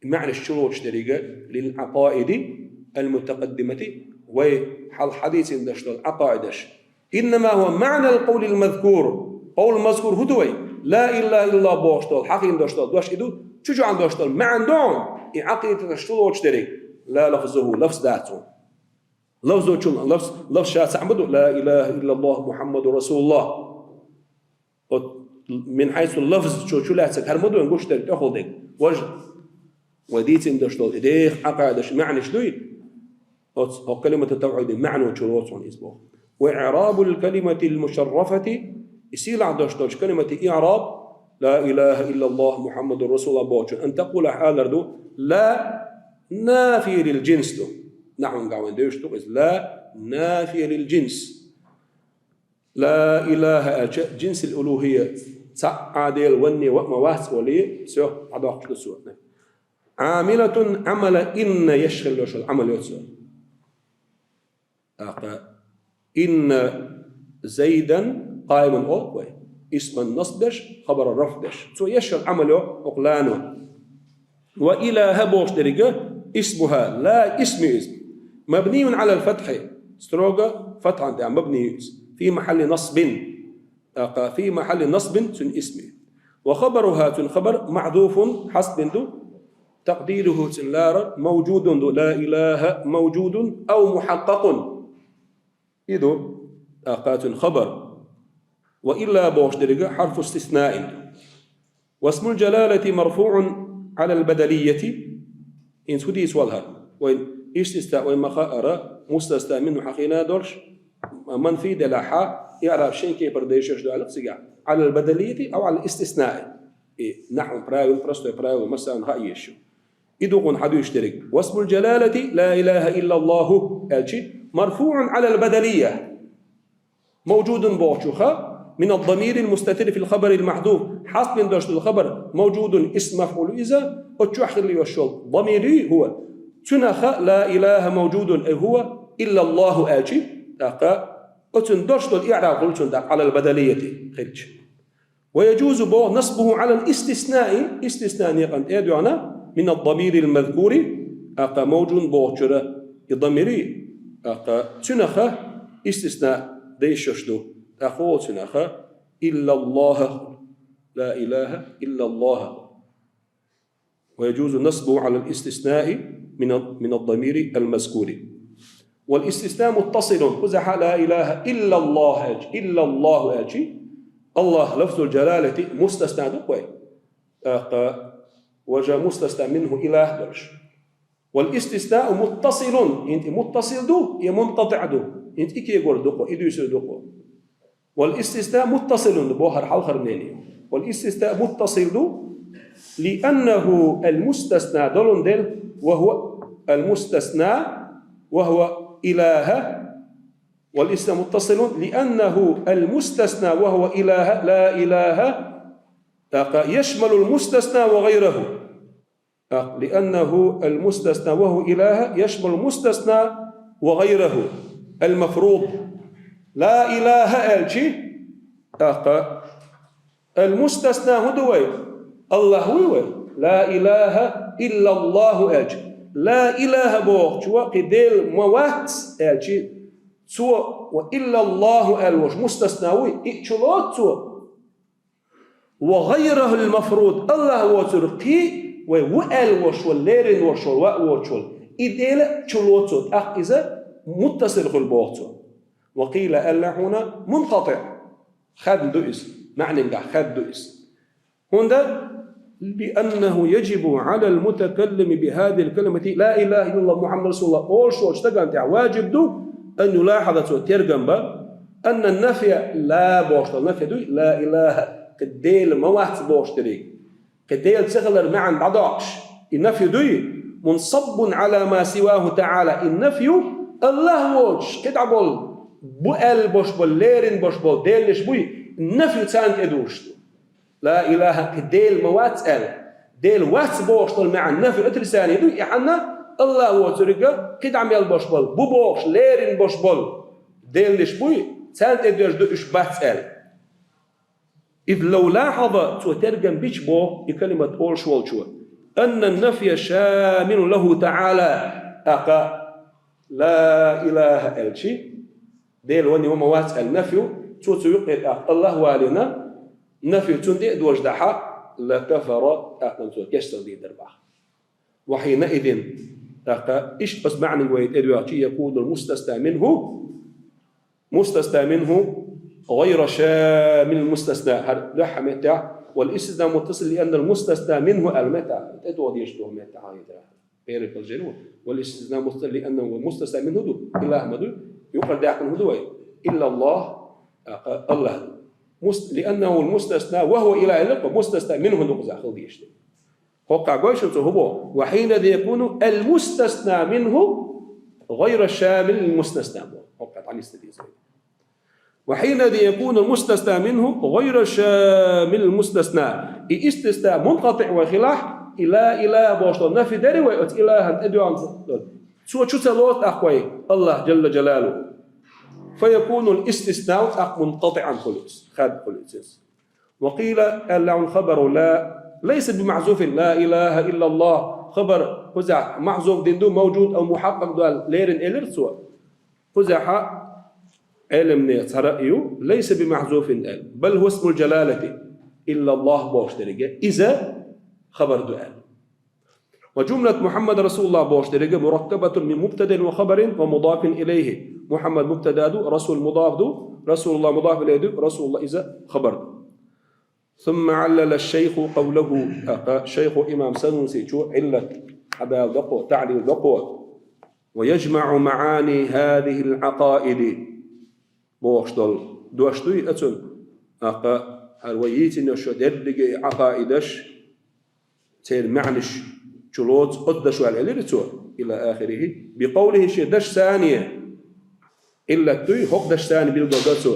маьӀнаш чулоцуш дерриге, للعقائد المتقدمة, вай хьалха хьадийцина дош долу Ӏакъидаташ. إنما هو معنى القول المذكور. Къовл мазкур хӀун ду вай? لا إله إلا الله бохуш долу, хьахийна дош долу дош и ду, чу чохь дош долу маьӀна ду хьуна, и Ӏакъидаташ чулоцуш дерриг. لا لفظه, лафз дац хьуна. Лафзо чу, лафз, лафз ша цхьаъ ма ду, لا إله إلا الله محمد رسول الله. Оцу من حيث اللفظ чу, чулаьцнарг хӀара ма ду, гуш дерг, тӀехула дерг. Важа, вай дийцина дош долу и деха Ӏакъидаташ маьӀнаш дуй? Оцу, оцу калимату тавхьидин маьӀно чулоцу хьуна иза боху. وإعراب الكلمة المشرفة, и сийлахь дош долчу калиматан иъраб, لا إله إلا الله محمد رسول الله бохучун, أن تقول, хьалар ду, لا نافية للجنس ду. Нахьван гахь вайн девзаш ду иза, لا نافية للجنس. لا إله аьлча, جنس الألوهية, цхьа а Дела ванне ван а ма вац олий, всё, дӀадоккхуш ду цо. عاملة عمل إن еш хилла йолуш йолу Ӏамал йо цо. ТӀаккха إن زيدا قائم олу вай, исман насб деш, хабаран рафӀ деш. Цо еш йолу Ӏамал йо хӀокху лано. وإله бохуш дерриге, اسمها, لا исм ю иза. مبني على الفتح, строго фатхьан тӀехь мабни ю иза. في محل نصب. ТӀаккха في محل نصب цуьнан исм ю. وخبرها цуьнан хабар محذوف, хьазф бина ду, تقديره цуьнан ларар موجود ду, لا إله موجود أو محقق. И ду, тӀаккха цуьнан хабар. وإلا бохуш дерриге حرف استثناء ду. واسم الجلالة مرفوع على البدلية. ХӀинца хӀун дийца валахьара? Вайн истисна вай ма хаара, мустасна минхӀу хьахийна долуш, манфи делахь, иъраб шен кепара дешаш ду аьлла цигахь. على البدلية أو على الاستثناء. И нахьван правило, простой правило, массарна хаа езаш ю. И ду хьуна хьадуьйцуш дерриг. واسم الجلالة لا إله إلا الله аьлчи, مرفوع على البدلية. موجود бохучуха, من الضمير المستتر في الخبر المحذوف. Хьазф бина дош долу хабар موجود, исм мафӀул иза, оцу чохь хилла йолуш йолу дамир ю, هو. Цуьнаха لا إله موجود, أي هو إلا الله аьлчи, тӀаккха оцуьнан дош долу иъраб хуьлу цуьнан тӀаккха على البدلية хилча. ويجوز боху نصبه على الاستثناء, истисна некъан тӀе а доьгӀна, من الضمير المذكور, тӀаккха موجود бохучуьра и дамир ю, тӀаккха цуьнаха истисна дешаш ду, тӀаккха хӀун цуьнаха, إلا الله, لا إله إلا الله. ويجوز نصبه على الاستثناء من، من الضمير المذكور. والاستثناء متصل, кхузахь لا إله إلا الله аьлчи, إلا الله аьлчи, الله لفظ الجلالة мустасна ду вай. ТӀаккха важа мустасна минхӀу إله долуш. والاستثناء متصل, хӀинца и муттасил ду, я мункъатӀиӀ ду, хӀинца и кегор ду кху, и дуьйцур ду кху. والاستثناء متصل ду боху хӀара хьалхара мнение. والاستثناء متصل ду, لأنه المستثنى долун дела, وهو المستثنى وهو إله. والاستثناء متصل لأنه المستثنى وهو إله، لا إله, тӀаккха يشمل المستثنى وغيره. لأنه المستثنى وهو إله يشمل المستثنى وغيره المفروض. لا إله аьлчи, тӀаккха المستثنى хӀун ду вай? АллахӀ вуй вай? لا إله إلا الله аьлчи. لا إله бохучо кхин Дела ма вац аьлчи, цо وإلا الله аьлла волуш мустасна вуй, и чулоцу цо. وغيره المفروض, АллахӀ воцург кхин вай ву аьлла волуш волу, лерина волуш волу, ваъ воцуш волу, И Дела чу лоцу, тӀаккха иза муттасил хуьлу боху цо. Ва къийла, аьлла хьуна, мункъатӀиӀ. Хадна ду иза, маьӀненгахь хадна ду иза. ХӀунда, لأنه يجب على المتكلم بهذه الكلمة لا إله إلا الله محمد رسول الله олуш волчу стагана тӀехь ваджиб ду, ан юлахьаза цо тергам бан, анна нафья ла бохуш долу нафья дуй, ла илаха, кхин Дела ма вац бохуш дерриг. Кхин Дела ца хилар маьӀна дӀадоккхуш, и нафья дуй, мунсаббун Ӏала ма сиваху таӀала, и нафья Аллах воцуш кхин дӀа болу, бу аьлла бош болу, лерина бош болу деланаш буй, нафья царна тӀедужуш ду. Ла илаха, кхин Дела ма вац аьлла. Дела вац бохуш долу маьӀна нафья отрицание дуй, и хьанна Аллах воцуриг кхин дӀа мел бош болу, бу бохуш, лерина бош болу деланаш буй, царна тӀедожуш ду уьш бац аьлла. Из лав лахьаза, цо тергам бича боху и калимат олуш волчо. Анна нафья шамилун лаху таӀала, тӀаккха ла илаха аьлчи, Дела ван ма вац аьлла нафья, цо цу юккъе тӀаккха Аллах валийна, нафья цунна тӀе а дожуш дахьа, ла кафара, тӀаккха цо кечдала дийр дара боху. Ва хьина изин, тӀаккха иштта аса маьӀниг вай тӀедоьгӀчи, якунул мустасна минху, мустасна минху гӀайра шамилил мустасна. ХӀара дуьххьа меттехь, вал истисна муттасил, лианнал мустасна минху аьлла меттехь, тӀедогӀу дезаш долу меттехь хьан хетара. Первый положение, вал истисна муттасил, лианнал мустасна минху ду, илаха ма ду, юкъара даьккхина хӀун ду вай? Иллаллах, а, Аллах ду. Мус-, лианнал мустасна, ва хӀува илаха, мустасна минху ду кхузахь хила дезаш ду. ХӀокхахь гой шуна цо хӀун боху? Ва хьина якуну ал мустасна минху гӀайра шамилил мустасна боху. ХӀокхахь дӀанисдан деза. Ва хьина якуну ал мустасна минху гӀайра шамилил мустасна. И истисна мункъатӀиӀ вай хилахь, и ла илаха бохуш долу нафья дери вай оцу илахана тӀедоьгӀна долу. Цо чу ца лоцу тӀаккха вай Аллах Джалла Джалалуху. Фа якунул истиснау тӀаккха мункъатӀиӀан хуьлу иза, хадна хуьлу иза. Ва къийла, аьлла хьуна, хабару ла лайса бимахьзуфин, ла илаха иллаллах. Хабар кхузахь махьзуф дина ду, мавжуд ав мухьаккъакъ ду аьлла лерина элира цо. Кхузахь Ӏеламнех цхьа раъй ю, лайса бимахьзуфин аьлла. Бал хӀува исмул джалалати, иллаллах бохуш дерриге иза хабар ду аьлла. Ва джумлат Мухьаммад расулуллах бохуш дерриге мураккабатун мин мубтадаин ва хабарин ва мудафин илайхи. Мухьаммад мубтада ду, расул мудаф ду, расулуллах мудаф илайхи ду, расулуллах иза хабар ду. Сумма Ӏаллала шайху къавлаху, тӀаккха шайху имам Санусичо Ӏиллат хьадала доккхо, таӀлил доккхо. Ва яжмаӀу маӀани хазихил Ӏакъаиди бохуш долу дош дуй оцунна, тӀаккха хӀара вай йийцина йолу шо дерриге а Ӏакъаидаш, церан маьӀнаш чу лоцу оцу дашо аьлла элира цо, ила ахирихи, бикъавлихи шен дашца. Ӏиллат дуй, хӀокху дашца билгалдо цо.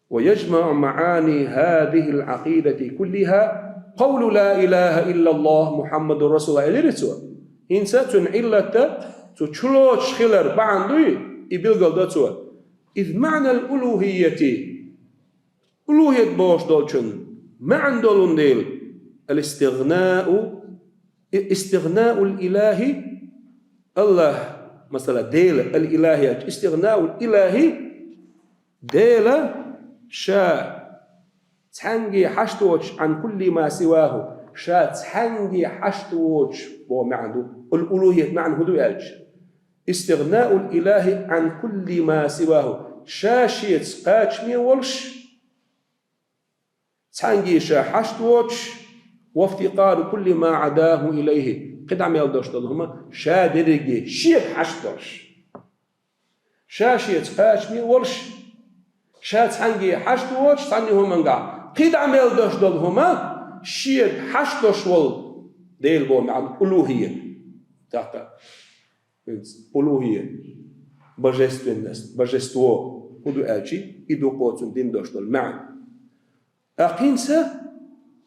Ва яжмаӀу маӀани хазихил Ӏакъидати куллиха къавлу ла илаха иллаллах Мухьаммадур расулуллах элира цо. ХӀинца цуьнан Ӏиллат цу чу лоцуш хилар бахьана дуй, и билгалдо цо. Из маӀнал улухӀийяти, улухӀият бохуш долчун маьӀна долун дела, ал-истигънау, и-, истигънаул илахи, Аллах, масала, Дела, ал-илахи аьлча, истигънаул илахи, Дела ша цхьаьнгге хьашт воцуш, Ӏан кулли ма сиваху, ша цхьаьнгге хьашт воцуш боху маьӀна ду. Ул-, улухӀият маьӀна хӀун ду аьлча? Истигънаул илахи Ӏан кулли ма сиваху. Ша шеца кхачаме волуш, цхьаьнгге ша хьашт воцуш, вафтикъару кулли ма Ӏадаху илайхи. КхидӀа мел долуш долу хӀума ша дерриге шега хьашт долуш. Ша шеца кхачаме волуш, ша цхьаьнгге хьашт воцуш, цхьанна хӀумангахь. КхидӀа мел долуш долу хӀума шега хьашт долуш волу Дела боху маьӀна улухӀият. ТӀаккха. ХӀинца улухӀия, божественность, божество хӀун ду аьлчи, и ду кхо цунна дина долуш долу маьӀна. ТӀаккха хӀинца,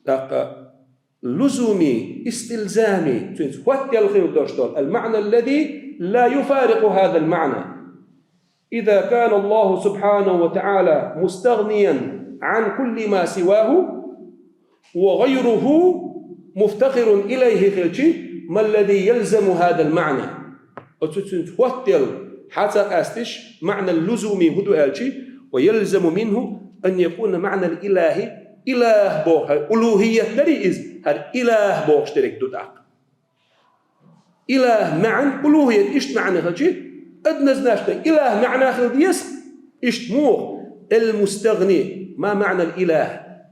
тӀаккха лузуми, истилзами, цуьнца хӀоттаделла хила долуш долу, ал-маӀна аллази ла юфарикъу хазал маӀна. Иза кана Аллаху субхьанаху ва таӀала мустагъниян Ӏан кулли ма сиваху, ва гъайруху муфтакъирун илайхи хилчи, маллази ялзаму хазал маӀна. Оцу цуьнца хӀоттаделла хьа ца къаьстиш, маӀнал лузуми хӀун ду аьлчи, ва ялзаму минху ан якуна маӀнал илахи, илах боху, хӀара улухӀият дарий иза, хӀара илах бохуш дерг ду тӀаккха. Илах маӀан, улухӀият иштта маӀан хилча, однозначно илах маӀан хила деза, иштта муха? المستغني. ما معنى الإله؟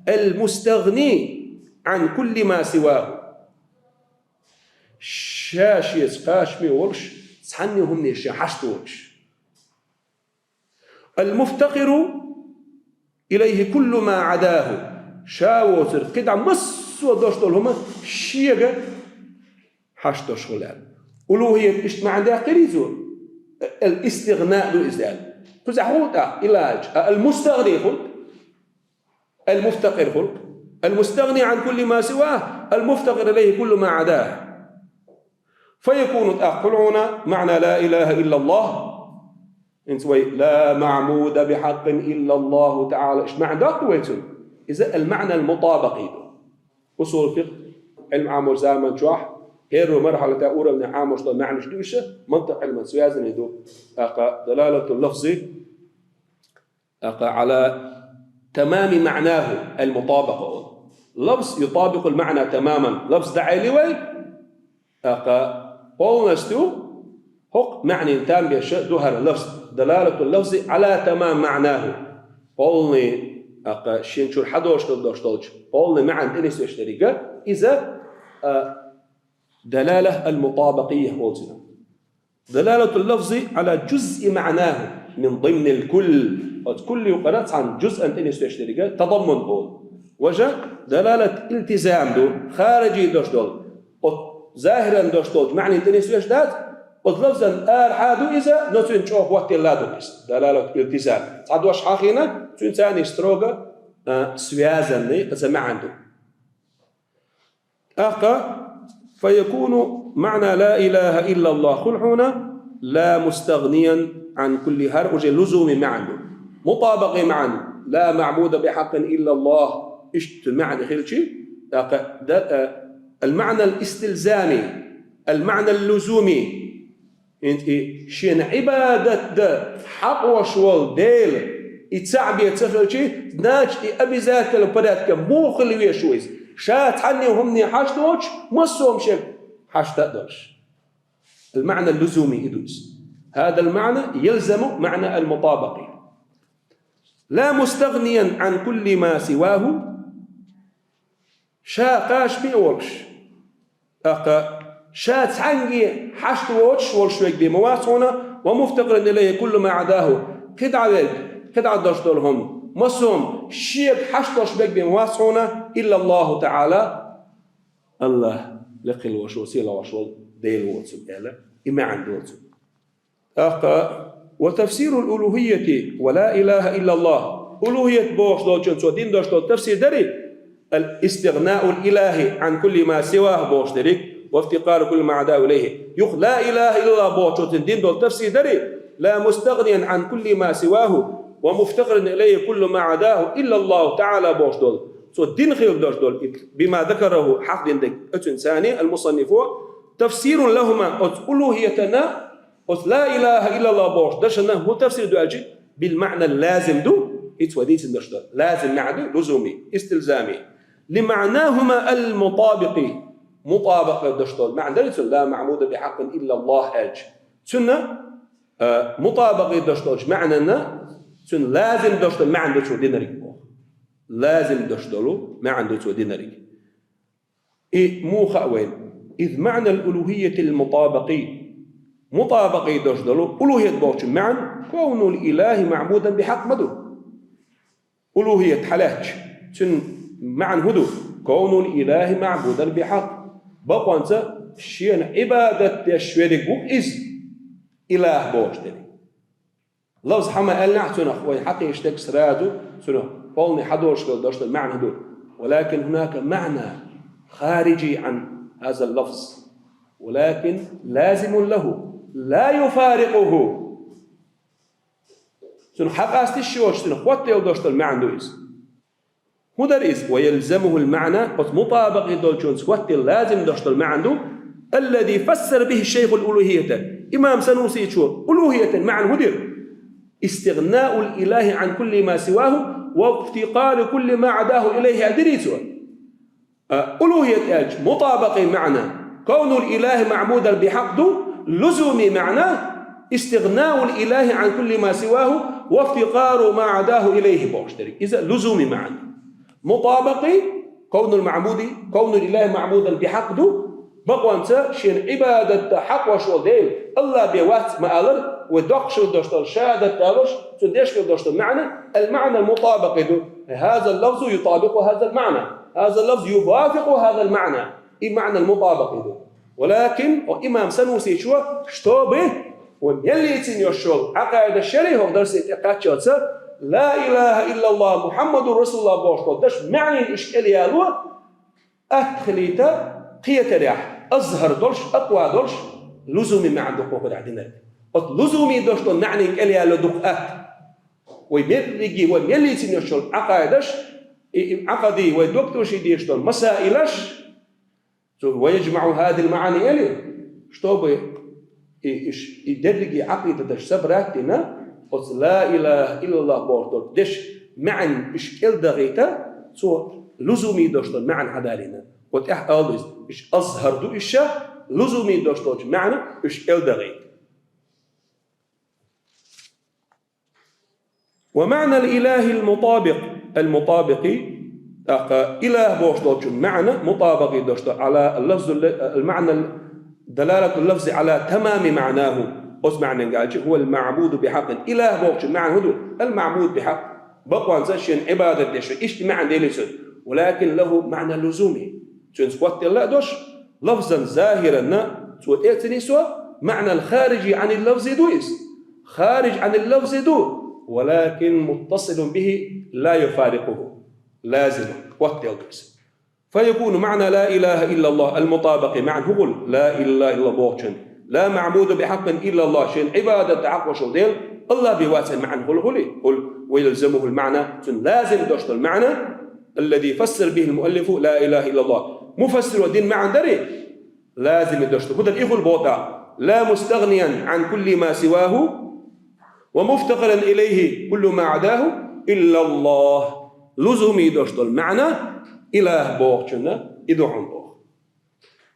المستغني عن كل ما سواه. Ша шеца кхачаме волуш, цхьанне хӀумане шен хьашт воцуш. المفتقر إليه كل ما عداه. Ша воцург кхидӀа массо а долуш долу хӀума шега хьашт долуш хуьлу аьлла. УлухӀият иштта маӀан даьккхира иза? الاستغناء ду иза аьлла. Кхузахь хӀун тӀаккха илах? А المستغني хуьлу, المفتقر хуьлу. المستغني عن كل ما سواه، المفتقر إليه كل ما عداه. فيكون, тӀаккха хуьлу хьуна, معنى لا إله إلا الله. ХӀинца вай لا معبود بحق إلا الله تعالى, иштта маӀан доккху вай цуьнан? Иза المعنى المطابقي ду. Усул фикъхӀ Ӏилма Ӏамор заман чохь, хӀерро мархьала тӀе уровне Ӏамош долу маьӀнаш ду иша, мантикъ Ӏилман связанный ду. ТӀаккха دلالة اللفظ, тӀаккха على تمام معناه المطابقة олу. لفظ يطابق المعنى تماما. Лафз дӀаайли вай, тӀаккха полностью хӀокху маьӀнина там беш ду хӀара лафз. دلالة اللفظ على تمام معناه. Полный, тӀаккха шен чуьра хьадош хила долуш долчу полный маьӀна тӀе нисвеш дерг иза, а, دلالة المطابقية олу цунах. دلالة اللفظ على جزء معناه من ضمن الكل. Оцу кулли юкъара цхьана жузъан тӀе нисвеш дерг تضمن олу. Важа دلالة التزام ду, хариджи долуш долу. Оцу захӀиран долуш долчу маьӀнина тӀе нисвеш дац, оцу лафзан арахьа ду иза, но цуьнан чӀогӀа хӀоттаелла ду иза. دلالة التزام. Цхьа дош хьахийна, цуьнца цхьаьна строго, а, связанный иза маьӀна ду. ТӀаккха, فيكون معنى لا إله إلا الله хуьлу хьуна, لا مستغنيا عن كل, хӀара уже лузуми маьӀна ду. МутӀабакъи маьӀна, لا معبود بحق إلا الله, иштта маьӀна хилчи, тӀаккха да, а, المعنى الاستلزامي, المعنى اللزومي, хӀинца и шена Ӏибадат дан хьакъ волуш волу Дела, и цхьаъ бен ца хилчи, значит, и обязательно порядка муха хила везаш ву иза? Ша цхьанне хӀумане хьашт воцуш, массо а хӀума шега хьашт а долуш. المعنى اللزومي и ду иза. هذا المعنى يلزم معنى المطابقة. لا مستغنيا عن كل ما سواه. Ша кхачаме а волуш, тӀаккха ша цхьаьнгге хьашт воцуш волуш верг бен ма вац хьуна, ومفتقرا إليه كل ما عداه. КхидӀа верг, кхидӀа долуш долу хӀума, массо а хӀума шега хьашт долуш верг бен ма вац хьуна, إلا الله تعالى, АллахӀ лекха хила волуш волу, сийлахь волуш волу Дела воцург аьлла, и маьӀна доцург. ТӀаккха, وتفسير الألوهية ولا إله إلا الله. УлухӀият бохуш долчун цо дина долуш долу тафсир дарий? الاستغناء الإلهي عن كل ما سواه бохуш дерриг, وافتقار كل ما عداه إليه. Юха لا إله إلا الله бохучун дина долу тафсир дарий? لا مستغنيا عن كل ما سواه ومفتقرا إليه كل ما عداه إلا الله تعالى бохуш долу. Цо дина хила долуш долу, بما ذكره, хьахдина дерг оцунца, المصنف, تفسير لهما, оцу улухӀиятана, оцу لا إله إلا الله бохучу дашана хӀун тафсир ду аьлчи, بالمعنى اللازم ду, хӀинца вай дийцина даш ду. Лазим маьӀна ду, лузуми, истилзами. لمعناهما المطابق, мутӀабакъ даш долу маьӀна дарий цунна, لا معبود بحق إلا الله аьлча. Цунна, а, мутӀабакъ даш долчу маьӀнана, цунна лазим даш долу маьӀна ду цо динарг боху. Лазим даш долу маьӀна ду цо динарг. И муха хаьа вайна? إذ معنى الألوهية المطابقة. МутӀабакъ даш долу улухӀият бохучун маьӀна, كون الإله معبودا بحق ма ду. УлухӀият хьалаьцча, цуьнан маьӀна хӀун ду? كون الإله معبودا بحق. Бакъонца шена Ӏибадат деш верг ву иза, илахӀ бохуш дерг. Лафз хьан ма аьллехь цунах, вай хьакхийчу дерг сразу цунах полный хьадолуш хила долуш долу маьӀна ду. ولكن هناك معنى خارجي عن هذا اللفظ. ولكن لازم له، لا يفارقه. Цунах хьакъастийша йоцуш, цунах хӀоттаелла долуш долу маьӀна ду иза. ХӀун дара иза? ويلزمه المعنى, оцу мутӀабакъ долчунца хӀоттаелла лазим долуш долу маьӀна ду, الذي فسر به الشيخ الألوهية. Имам Санусичо улухӀиятан маьӀна хӀун дира? استغناء الإله عن كل ما سواه وافتقار كل ما عداه إليه аьлла дирий цо. А, улухӀият аьлча, мутӀабакъ маьӀна, كون الإله معبودا بحق ду лузуми маӀан, استغناء الإله عن كل ما سواه وافتقار ما عداه إليه бохуш дерг. Иза лузуми маӀан. МутӀабакъи, كون المعبود, كون الإله معبودا بحق ду, бакъонца шена Ӏибадатта хьакъ веш волу Дела, АллахӀ бен вац ма аллара, вай доккхаш хила долуш долу шахӀадат далош, цуьнан деш хила долуш долу маӀан, المعنى المطابقي ду. هذا اللفظ يطابق هذا المعنى. هذا اللفظ يوافق هذا المعنى. И маӀан мутӀабакъи ду. ولكن, о, имам Санусичо, чтобы, вай мел йийцина йолуш йолу Ӏакъайда шариӀат хӀокху дарсе тӀекхаччалца, لا إله إلا الله محمد رسول الله бохуш долу даш маьӀнийн уьш кӀел яло, атта хилийта кхетарехь, азхӀар долуш, акъва долуш, лузуми маьӀна ду кху хӀокху динарг. Оцу лузуми долуш долу маьӀнийн кӀел яло ду-кх атта. Вай мерриге, вай мел йийцина йолуш йолу Ӏакъайдаш, и, и Ӏакъади, вай доккхачу дешаш долу масаилаш, цо, ويجمع هذه المعاني эли, чтобы и, иш, и дерриге Ӏакъидаташ собрать дина, оцу لا إله إلا الله бохуш долу деш маьӀна уьш кӀел дахийта, цо лузуми долуш долу маьӀна хьадалийна. Оцу тӀехь ала иза, иш азхӀар ду иш ша, лузуми долуш долчу маьӀна уьш кӀел дахийта. ومعنى الإله المطابق, المطابق, тӀаккха илахӀ бохуш долчун маьӀна, мутӀабакъи долуш ду, على اللفظ, المعنى, دلالة اللفظ على تمام معناه, оцу маьӀнанга аьлча, هو المعبود بحق. ИлахӀ бохучун маьӀна хӀун ду? المعبود بحق. Бакъонца шена Ӏибадат деш, иштта маьӀна дели цуьнан. ولكن له معنى لزومي. Цуьнца хоттаделла а долуш, لفظا ظاهرا, цо тӀе а ца нисо, معنى خارج عن اللفظ ду иза. خارج عن اللفظ ду, ولكن متصل به لا يفارقه. Лазим, хоттаделла ду иза. فيكون معنى لا إله إلا الله المطابق маьӀна хӀун хуьлу? لا إله إلا الله бохучун. لا معبود بحق إلا الله, шена Ӏибадат дан хьакъ веш волу Дела, АллахӀ бен вац аьлла маьӀна хуьлу хуьлий? Хуьлу. ويلزمه المعنى, цунна лазим долуш долу маьӀна, الذي فسر به المؤلف لا إله إلا الله. Муфассиро дина маьӀна дарий? Лазим долуш ду. ХӀун дара и хуьлу боху тӀаккха? لا مستغنيا عن كل ما سواه ومفتقرا إليه كل ما عداه إلا الله. Лузуми долуш долу маьӀна илахӀ бохучунна и ду хьуна боху.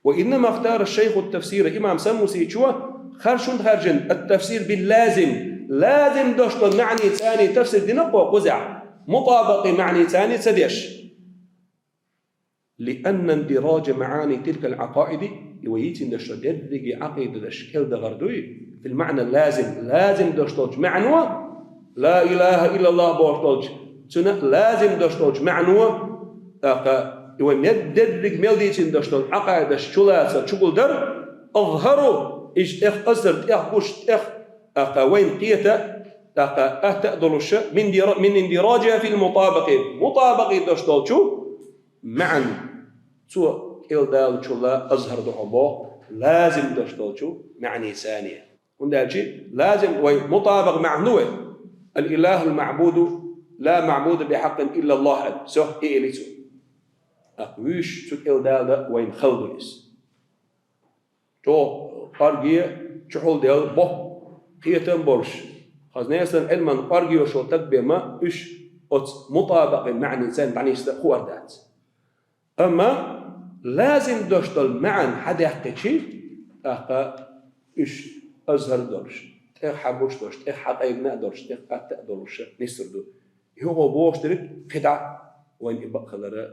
وإنما اختار الشيخ التفسير, имам Санусичо харшун харжина التفسير باللازم, лазим долуш долу маьӀни царний тафсир дина кхо кхузахь, мутӀабакъи маьӀни царний ца деш. لأن اندراج معاني تلك العقائد, и вай йийцина долуш долу дерриге Ӏакъидаташ кӀел дахар дуй, في المعنى اللازم, лазим долуш долчу маьӀно, لا إله إلا الله бохуш долчу, цуьнан лазим долуш долчу маьӀно, тӀаккха и вай мед-, дерриг мел дийцина долуш долу Ӏакъайдаш чулацар, чугулдар, أظهر, иза тӀех азар, тӀех гуш, тӀех, тӀаккха вайна кхета, тӀаккха атта а долуша, من اندرا-, من اندراجها في المطابق, мутӀабакъи долуш долчу маьӀна цо кӀел далучул а азхӀар ду хьо боху, лазим долуш долчу маьӀни царний. ХӀунда аьлча лазим вай мутӀабакъ маьӀна ду вай. الإله المعبود لا معبود بحق إلا الله аьлла. Всё, и эли цо. ТӀаккха вуьйш цу кӀел дала вайна хала ду иза. ЧӀогӀа кӀорге чухьулделла бо, кхетам болуш, хаза несан Ӏилман кӀорге йолуш волу стаг бен ма уьш оцу мутӀабакъи маьӀни царна дӀанисдан хуур дац. Амма лазим долуш долу маьӀна хьадаьккхичи, тӀаккха уьш азхӀар долуш, тӀех хьабуш долуш, тӀех хьакъайгна а долуш, тӀех атта а долуш нисдур ду. И хӀокхо бохуш дерг кхидӀа вайна и бакъ хилара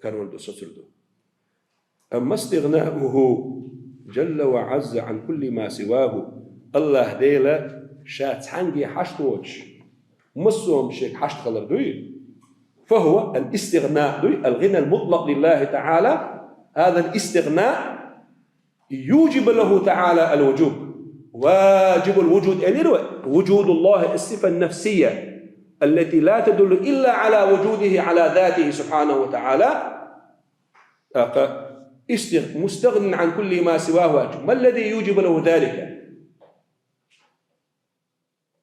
карор ду, соцур ду. أما استغناؤه جل وعز عن كل ما سواه, АллахӀ Дела Ша цхьаьнгге хьашт воцуш, массо а хӀума Шега хьашт хилар дуй? فهو الاستغناء дуй, الغنى المطلق لله تعالى, هذا الاستغناء يوجب له تعالى الوجوب. واجب الوجود элира вай. وجود الله الصفة النفسية التي لا تدل إلا على وجوده على ذاته سبحانه وتعالى. ТӀаккха истигъ-, مستغن عن كل ما سواه аьлча, ما الذي يوجب له ذلك?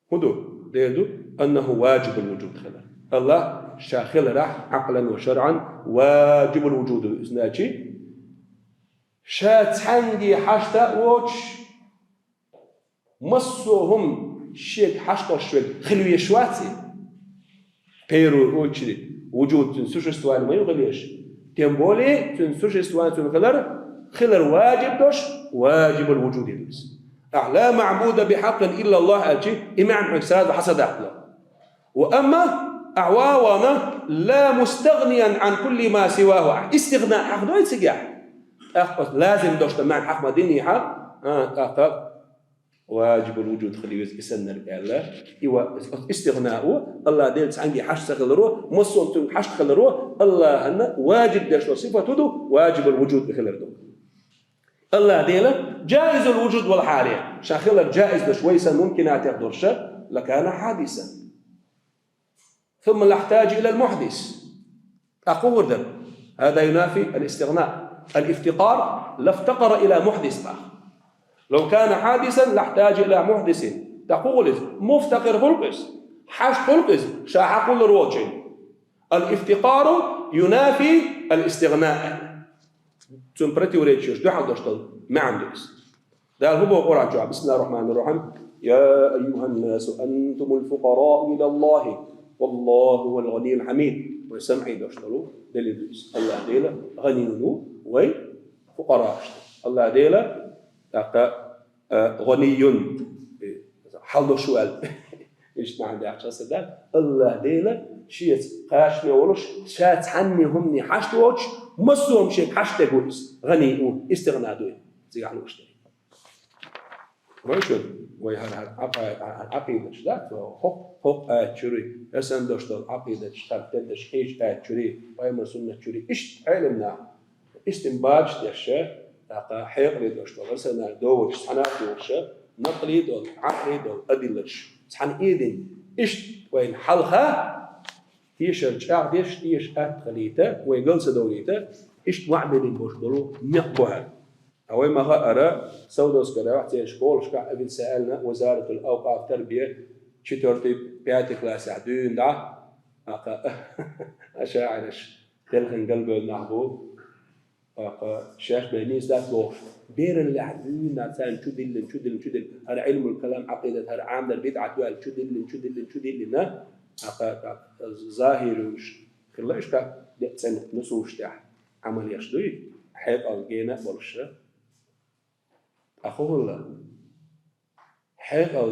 ХӀун ду? Дера ду, أنه واجب الوجود хилар. АллахӀ Ша хиларехь, عقلا وشرعا واجب الوجود ду. Значит, Ша цхьаьнгге хьашт а воцуш, массо а хӀума Шега хьашт долуш верг хила везаш вац и? В первую очередь, вуджуд цуьнан существование ма ю хила езаш. Тем более, цуьнан существование цуьнан хилар хилар ваджиб дош, ваджибул вуджуд ду иза. Ахь ла маъбуда бихьаккъин иллаллахӀ аьлчи, и маьӀна хьуна сразу хьасадаккхалу. Ва амма ахь ваьнна ла мустагъниян Ӏан кулли ма сивахӀу, ахь истигъна хьахдой цигахь. ТӀаккха лазим дош дан маьӀна хьахма динни хьа, а, тӀаккха ваджибул вуджуд хила веза и саннарг аьлла. И ва-, истигънаъ ву, АллахӀ Дела цхьанге хьашт ца хиларо, массо а цуьнга хьашт хиларо, АллахӀана ваджиб деш долу сифат хӀун ду, ваджибул вуджуд хилар ду. АллахӀ Дела джаизул вуджуд вал хьале, ша хилар джаиз дош вай сан мумкинатех дорша, лакана хьадисан. ثم لا يحتاج إلى المحدث. ТӀаккха хӀун хир дара? هذا ينافي الاستغناء. الافتقار لافتقر إلى محدث бах. لو كان حادثا لاحتاج إلى محدث. ТӀаккха хӀун хуьлу иза? Муфтакъир хуьлу иза. Хьашт хуьлу иза, ша хьакхуллур волчун. الافتقار ينافي الاستغناء. Цунна противоречие йош, дуьхьал дош долу маьӀна ду иза. Дала хӀун боху Къуръан чохь? بسم الله الرحمن الرحيم. يا أيها الناس أنتم الفقراء إلى الله والله هو الغني الحميد. Вай самхьий дош долу далил ду иза. АллахӀ Дела гӀанийюн ву, вай фукъараъш ду. АллахӀ Дела, тӀаккха, а, гӀанийюн, э, хьал дош ву аьлла. Иштта маьӀна даьккхича хаза дац. АллахӀ Дела шеца кхачаме волуш, ша цхьанне хӀумане хьашт воцуш, массо а хӀума шега хьашт дерг ву иза. ГӀаний ву, истигъна ду иза. Цигахь лууш дерг. Вай шу, вай хӀара, хӀара Ӏа-, хӀара Ӏакъидаташ дац, хӀокху, хӀокху аят чуьра, аса дош долу Ӏакъидаташ, хӀара теддаш хьийча аят чуьра, пайхамар суннат чуьра, иштта Ӏелам наха истинбаташ деш, тӀаккха хьекъале дош долу, аса нах довуш, цхьана а тухуш, накълий долу, Ӏакълий долу адиллаташ цхьана ийдина, иштта вайна хьалха, тешар чӀагӀдеш, тешаш атта хилийта, вай гал ца довлийта, иштта маьӀна биллина болуш болу некъ бу хӀара. Ткъа вай ма хаара, Саудовская Аравия церан школашкахь официально Вазаратул Авкъаф тарбия четвёртый, пятый классехь дуьйна дӀа, тӀаккха ашаӀираш телхина галбевлла нах бу, тӀаккха шаьш бен нийса дац бохуш. Бераллехь дуьйна дӀа царна чу диллина, чу диллина, чу диллина. ХӀара Ӏилмул калам, Ӏакъидат, хӀара Ӏамадар бидӀат ду аьлла, чу диллина, чу диллина, чу диллина. ТӀаккха, тӀаккха захир уьш хилла иштта, де цӀена нусуш тӀехь Ӏамал еш дуй, хьекъал гена а болуш. ТӀаккха хӀун хилла? Хьекъал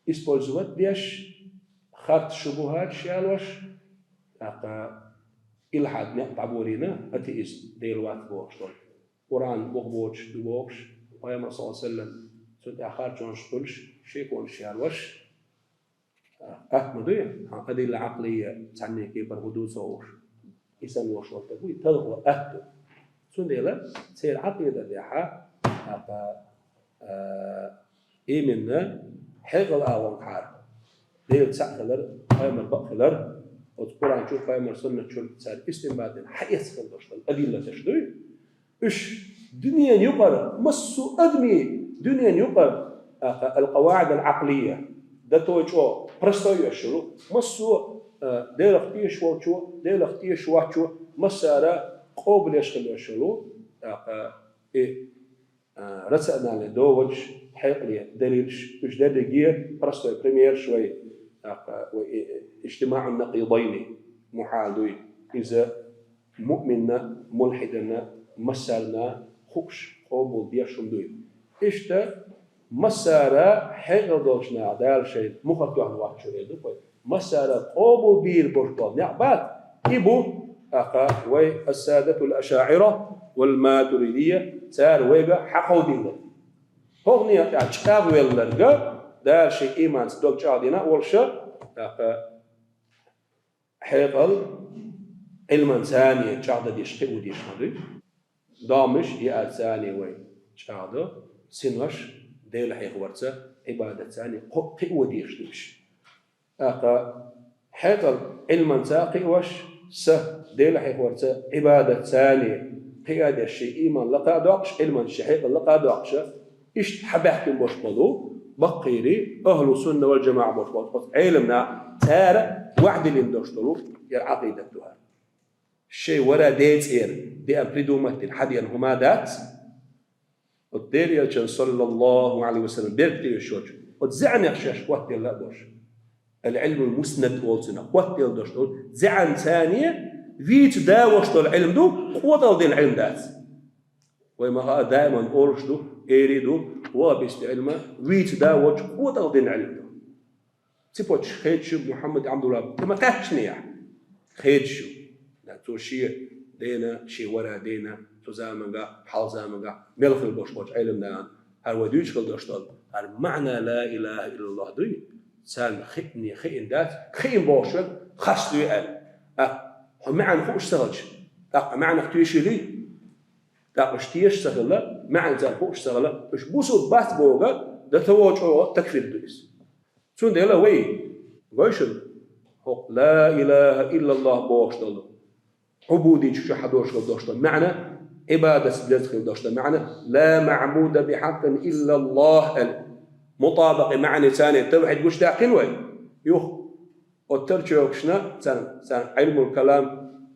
использовать деш, харц шубухӀаташ ялош, тӀаккха илхьад некъ дӀаболийна, атеизм, Дела вац бохуш долу. Къуръан бух боцуш ду бохуш, Пайхамар, саллаллаху Ӏалайхи ва саллам, цунна тӀехь харцонаш хуьлуш, шеконаш ялош. Атта ма дуй, хьан адилла Ӏакълия цхьанне кепара хӀун ду ца хууш. И санна волуш волу стаг вуй, талхо атта ду. Цундела церан Ӏакъида тӀехь, тӀаккха, а, именно хьекъал агӀонгахьара. Дела цхьаъ хилар, пайхамар бакъ хилар, оцу Къуръан чуьра, пайхамар суннат чуьра цара истинбат дина хьаэцна хила долуш долу адиллаташ дуй. Уьш дуьненан юкъара, массо а адамийн дуьненан юкъара, а, ал-къаваӀид ал-Ӏакълия, дан той чӀогӀа простой йолуш йолу, массо а, а, Делах тешаш волчо, Делах тешаш воцчо, массара къобалъеш хила йолуш йолу, а, а, и, а, рациональный доводаш, хьекъале далилаш, уьш дерриге простой примераш вай, а, а, вай, и, и, иджтимаӀун накъидайни мухьал дуй. Иза муъминна, мулхьиданна, массарна хууш, къобалдеш хӀума дуй. Иштта массара хьекъал долчу наха Дала шайн муха тоьхна воцчо эр ду вай. Массара къобалбийр болуш болу некъ бац, и бу, тӀаккха вай ас-садатул ашаӀира вал матуридия, цара вайга хьакховдийна. ХӀокху некъа тӀехь чӀагӀвелларг, Дала шен ийманца дог чӀагӀдина а волуш, тӀаккха хьекъал Ӏилманца а чӀагӀдан деш кхио деш ма дуй. Домаш, яарца а вай чӀагӀдо, синош Дела хьехаварца, Ӏибадатца а кхо-, кхио деш ду уьш. ТӀаккха хьекъал Ӏилманца а кхиош, са Дела хьехаварца, Ӏибадатца а кхиадеш шен ийман лакха а доккхуш, Ӏилманца шен хьекъал лакха а доккхуш, иштта хьабаьхкина болуш болу, баккхийри, ахӀлу сунна вал жамаӀа болуш болу, оцу Ӏеламнаха цара ваьӀдилина долуш долу, яра Ӏакъидат ду хӀара. Шайн вара ден цӀера деана придумать дина хьадеана хӀума дац. Оцу Делан Элчан, саллаллаху Ӏалайхи ва саллам, беркате йолуш йолчу, оцу зӀенех шаьш хӀоттаделла а болуш. Ал-Ӏилмул муснад олу цунах, хӀоттаделла долуш долу, зӀенца а вийца да волуш долу Ӏилма ду, къотӀалдина Ӏилма дац. Вай ма хаъа, даиман олуш ду, эр ду, ваххабистийн Ӏилма вийца да волчу къотӀалдина Ӏилма ду. Цепочка хедаш ю Мухьаммад Абдулла, тӀе ма кхаьчнехь. Хедаш ю. Да, цо шен дена, шен вара дена, цу заманга, хьал заманга, мел хила болуш болчу Ӏилманан, хӀара вай дуьйцуш хила долуш долу, хӀара маьӀна ла илаха иллаллах дуй, царна хиъна, хиъна дац, хиъна бохуш верг харц дуй аьлла. ТӀаккха хьо маьӀна хууш ца хилча, тӀаккха маьӀнах тешийла, тӀаккха уьш тешаш ца хилла, маьӀна царна хууш ца хилла, уьш бусург бац бохург, до того чӀогӀа такфир ду иза. Цундела вай, вайшинна хӀокху ла илаха иллаллах бохуш долу, Ӏубудичу чу хьадош хила долуш долу маьӀна, Ӏибадатца деза хила долуш долу маьӀна, ла маъбуда бихьаккъин иллаллах аьлла, мутабакъи маьӀна царна тавхьид гучудаьккхина вай. Юха, оцу тарчокашна, царна, царна Ӏилмул калам,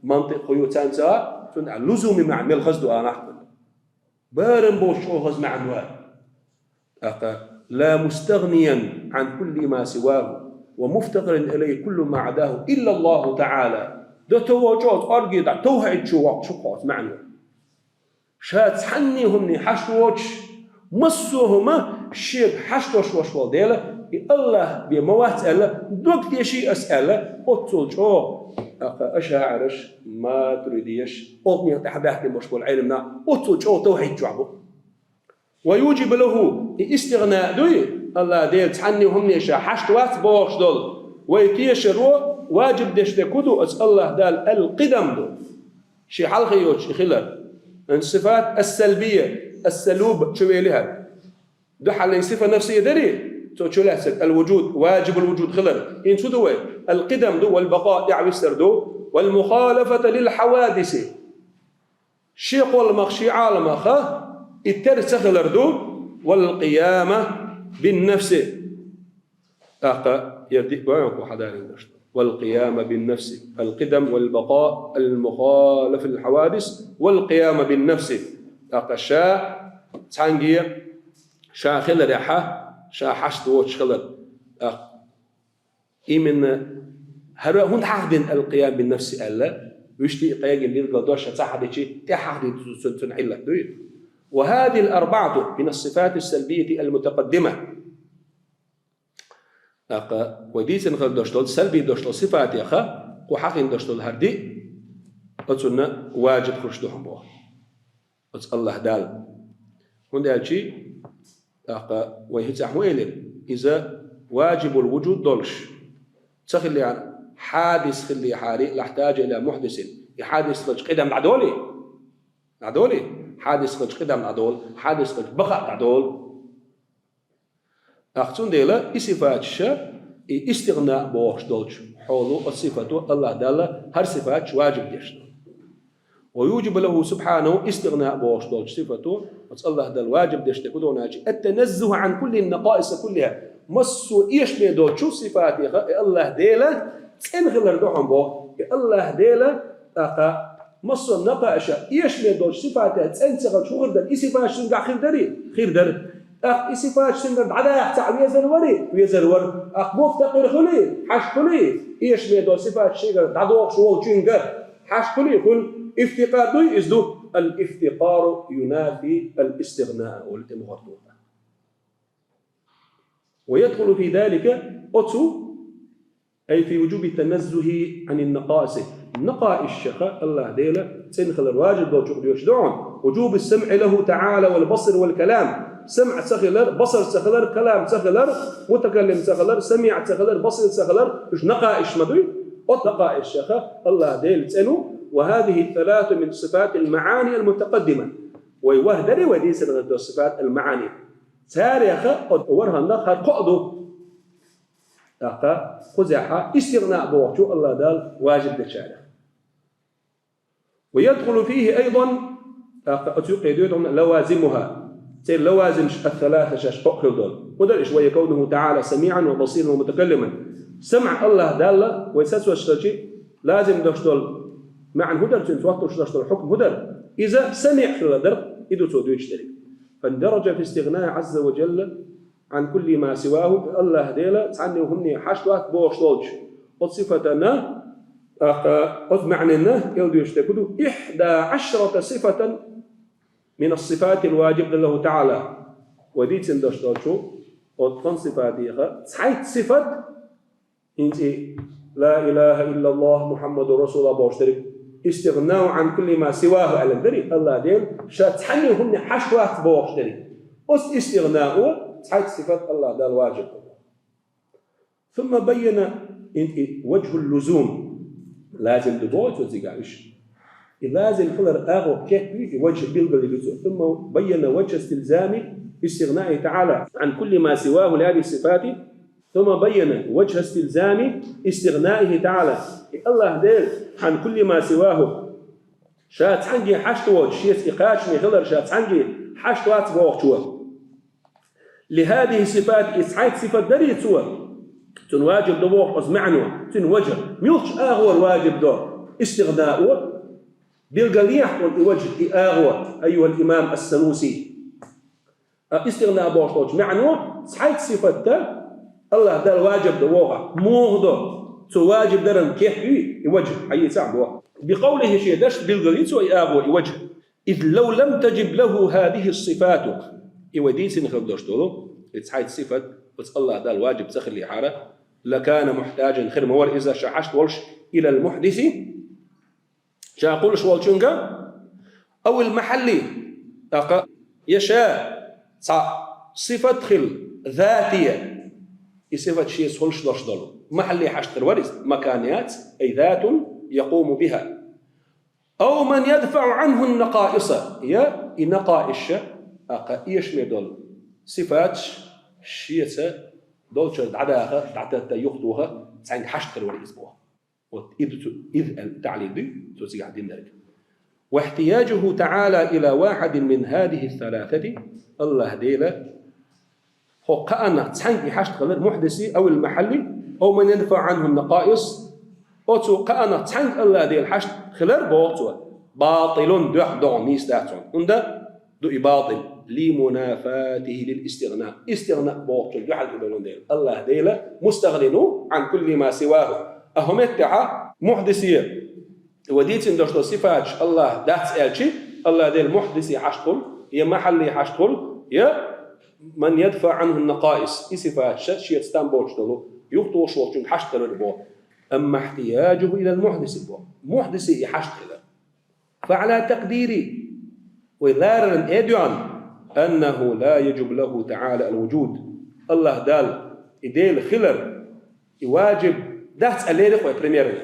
мантикъ хӀун ю царна ца, цунна лузуми маьӀна мел хаза ду ана ахь. Барам болуш чӀогӀа хаза маьӀна вара. ТӀаккха: «لا مستغنيا عن كل ما سواه ومفتقرا إليه كل ما عداه إلا الله تعالى». До того чӀогӀа кӀорге дӀа тавхьид чу воккхуш хӀокху маьӀна вара. Ша цхьанне хӀумане хьашт воцуш, массо а хӀума шега хьашт долуш волу Дела, и АллахӀ бен ма вац аьлла, дог теший ас аьлла, оццул чӀогӀа, тӀаккха ашаӀираш, матуридеш, оцу нехан тӀехь баьхкина болуш болу Ӏилманах, оццул чӀогӀа тавхьид чохь бу. «ويوجب له», и истигъна дуй, АллахӀ Дела цхьанне хӀумане ша хьашт вац бохуш долу, вай тешаро важиб деш дерг хӀун ду, оцу АллахӀ Дала аль-къидам ду. Шен хьалхе йоцуш и хилар. Сифат ас-салбия, ас-салуб чу вели хӀара. Дуьххьарлин сифа нафсия дарий, цо чулаьцнарг аль-вуджуд, важибул вуджуд хилар. ХӀинца хӀун ду вай? Аль-къидам ду, валь-бакъа, тӀаьхьависсар ду, валь-мухалафата лиль-хьавадиси. Шен кхолламах, шен Ӏаламах и тера ца хилар ду, валь-къияма бин-нафси. ТӀаккха яра диъ гой кху хьадарин дашна. Валь-къияма бин-нафси. Аль-къидам валь-бакъа, аль-мухалафа лиль-хьавадис, валь-къияма бин-нафси. ТӀаккха ша цхьаьнгге, ша хиларехьа, ша хьашт воцуш хилар. ТӀаккха именно хӀара хӀунда хьахдина аль-къиям бин-нафси аьлла, вуьшта и къегина билггал дош ца хьадичи, тӀе хьахдина цу-, цу-, цуьнан Ӏиллат дуй? «وهذه الأربعة من الصفات السلبية المتقدمة». ТӀаккха вай дийцина хила долуш долу, салби долуш долу сифатеха, кху хьахийна долуш долу хӀара диъ, оцунна важиб хуьлуш ду хьуна боху. Оцу АллахӀ Дала. ХӀунда аьлча, тӀаккха вай хӀинца хӀун элира? Иза важибул вуджуд долуш, ца хиллехьара, хьадис хиллехьара, лахьтаджа иля мухьдисин. И хьадис хилча къидам дӀадолий? ДӀадолий? Хьадис хилча къидам дӀадолу, хьадис хилча бакъа дӀадолу. ТӀаккха цундела и сифаташа, и истигъна бохуш долчу хьоло, оцу сифато АллахӀ Дала хӀара сифаташ важиб деш ду. «ويوجب له سبحانه», истигъна бохуш долчу сифато, оцу АллахӀ Дала важиб деш дерг хӀун ду аьлча, «التنزه عن كل النقائص كلها». Массо а эшаме долчу сифатеха и АллахӀ Дела цӀена хилар ду хьуна боху. И АллахӀ Дела, тӀаккха, массо а накъаиша, эшаме долчу сифатех цӀена ца хилча хӀун хир дара? И сифаташ цуьнгахь хир дарий? Хир дара. ТӀаккха и сифаташ цуьнгара дӀадахьа ца везар варий? Везар вара. ТӀаккха муфтакъир хуьлий? Хьашт хуьлий? Эшаме долу сифаташ шегара дӀадохуш волчуьнга хьашт хуьлий? Хуьлу. Ифтикъар дуй иза ду? «الافْتِقَارُ يُنَافِي الِاسْتِغْنَاءَ», олу тӀе мухӀар тоха. «ويدخل في ذلك», оцу, «أي في وجوب التنزه عن النقائص». Накъаишеха АллахӀ Дела цӀена хилар важиб долчух доьшуш ду хьуна. «وجوب السمع له تعالى والبصر والكلام». СамӀ ца хилар, басар ца хилар, калам ца хилар, мутакаллим ца хилар, самиӀ ца хилар, басир ца хилар, уьш накъаиш ма дуй? Оцу накъаишеха АллахӀ Дела цӀена ву. «وهذه الثلاث من صفات المعاني المتقدمة». Вай ваха дарий вай дийцина долу сифат аль-маӀани? Цареха оцу ворхӀанна хӀара кхоъ ду. ТӀаккха кхузехьа истигъна бохучу АллахӀ Дала важиб дечарех. «ويدخل فيه أيضا», тӀаккха оцу юкъе дуьйцу хьуна «لوازمها». Церан лавазимаш ат-саласа шаьш кхоъ хила долу. ХӀун дара иша? «وهي كونه تعالى سميعا وبصيرا ومتكلما». СамӀ АллахӀ Далла вай сацош хилчи, лазим долуш долу маьӀна хӀун дара, цуьнца хӀоттош долуш долу хьукм хӀун дара? Иза самиӀ хилар дара, и ду цо дуьйцуш дерг. «فاندرج في الاستغناء عز وجل عن كل ما سواه», АллахӀ Дела цхьанне хӀумане хьашт вац бохуш долчу оцу сифатана, тӀаккха оцу маьӀнина кӀел доьшуш дерг хӀун ду? «إحدى عشرة صفة». من الصفات الواجبة له تعالى. Вай дийцина долуш долчу оцу цхьана сифатех цхьайтта сифат, хӀинца и لا إله إلا الله محمد رسول الله бохуш дерг, الاستغناء عن كل ما سواه аьлла дерг, АллахӀ Дела ша цхьанне хӀуманна хьашт вац бохуш дерг. Оцу истигънао цхьайтта сифат АллахӀ Дала важиб ду. ثم بين, хӀинца и وجه اللزوم, лазим ду боху цо цигахь уьш. И лазим хилар агӀо кхетта ю, и ваджхӀ билгал ю цо. ثم بين وجه استلزام استغنائه تعالى عن كل ما سواه لهذه الصفات. ثم بين وجه استلزام استغنائه تعالى. И АллахӀ Дела عن كل ما سواه, ша цхьаьнгге хьашт воцуш, шеца и кхачаме хилар ша цхьаьнгге хьашт вац бохучо. لهذه الصفات, и цхьайтта сифат дарий цо, цунна важиб ду боху оцу маьӀно, цуьнан ваджхӀ. Муьлхачу агӀор важиб ду истигънао? Билгалъехьа хьуна и ваджхӀ, и агӀо, أيها الإمام السنوسي. А истигъна бохуш долчу маьӀно цхьайтта сифатта АллахӀ Дала важиб ду боху. Муха ду? Цо важиб даран кхетта юй и ваджхӀ, хьаийцахь боху. بقوله, шен дашца билгал ю цо и агӀо, и ваджхӀ. إذ لو لم تجب له هذه الصفات. И вай дийцина хила долуш долу и цхьайтта сифат оцу АллахӀ Далла важиб ца хиллехьара, لكان محتاجا, хир ма вара иза ша хьашт волуш, إلى المحدث, ша кхуллуш волчуьнга, أو المحل, тӀаккха, я ша цхьа сифат хила, ذاتية, и сифат шеца хуьлуш долуш долу, محل хьашт хир вара иза, مكان яц, أي ذات يقوم بها. أو من يدفع عنه النقائص, я и накъаисш, тӀаккха эшаме долу сифаташ шеца долчуьра дӀадаха, дӀататта, юхатоха, цхьаьнга хьашт хир вара иза боху. Вот, إذ, إذ аьлла таълил ду цо цигахь динарг. واحتياجه تعالى إلى واحد من هذه الثلاثة, АллахӀ Дела хӀокху кхаанах цхьаьнга и хьашт хилар, محدث أو المحل أو من يدفع عنه النقائص, оцу кхаанах цхьаьнга АллахӀ Дела хьашт хилар боху цо, باطل, дуьхьал догӀу, нийса дац хьуна. ХӀунда ду и батӀил? لمنافاته للاستغناء. Истигъна бохучун дуьхьал хиларан дела. АллахӀ Дела مستغن عن كل ما سواه. А хӀун меттехьа محدث я? Вай дийцина долуш долу сифаташ АллахӀ дац аьлчи, АллахӀ Дела محدث хьашт хуьлу, я محل хьашт хуьлу, я من يدفع عنه النقائص, и сифаташ шеца там боцуш долу, юхатухуш волчуьнга хьашт хилар боху. أما احتياجه إلى المحدث боху. محدث и хьашт хилар. فعلى تقدير, вай лараран э дуьхьал, أنه لا يجب له تعالى الوجود. АллахӀ Далла и Дела хилар, и важиб дац аьлла лерира вай примерно.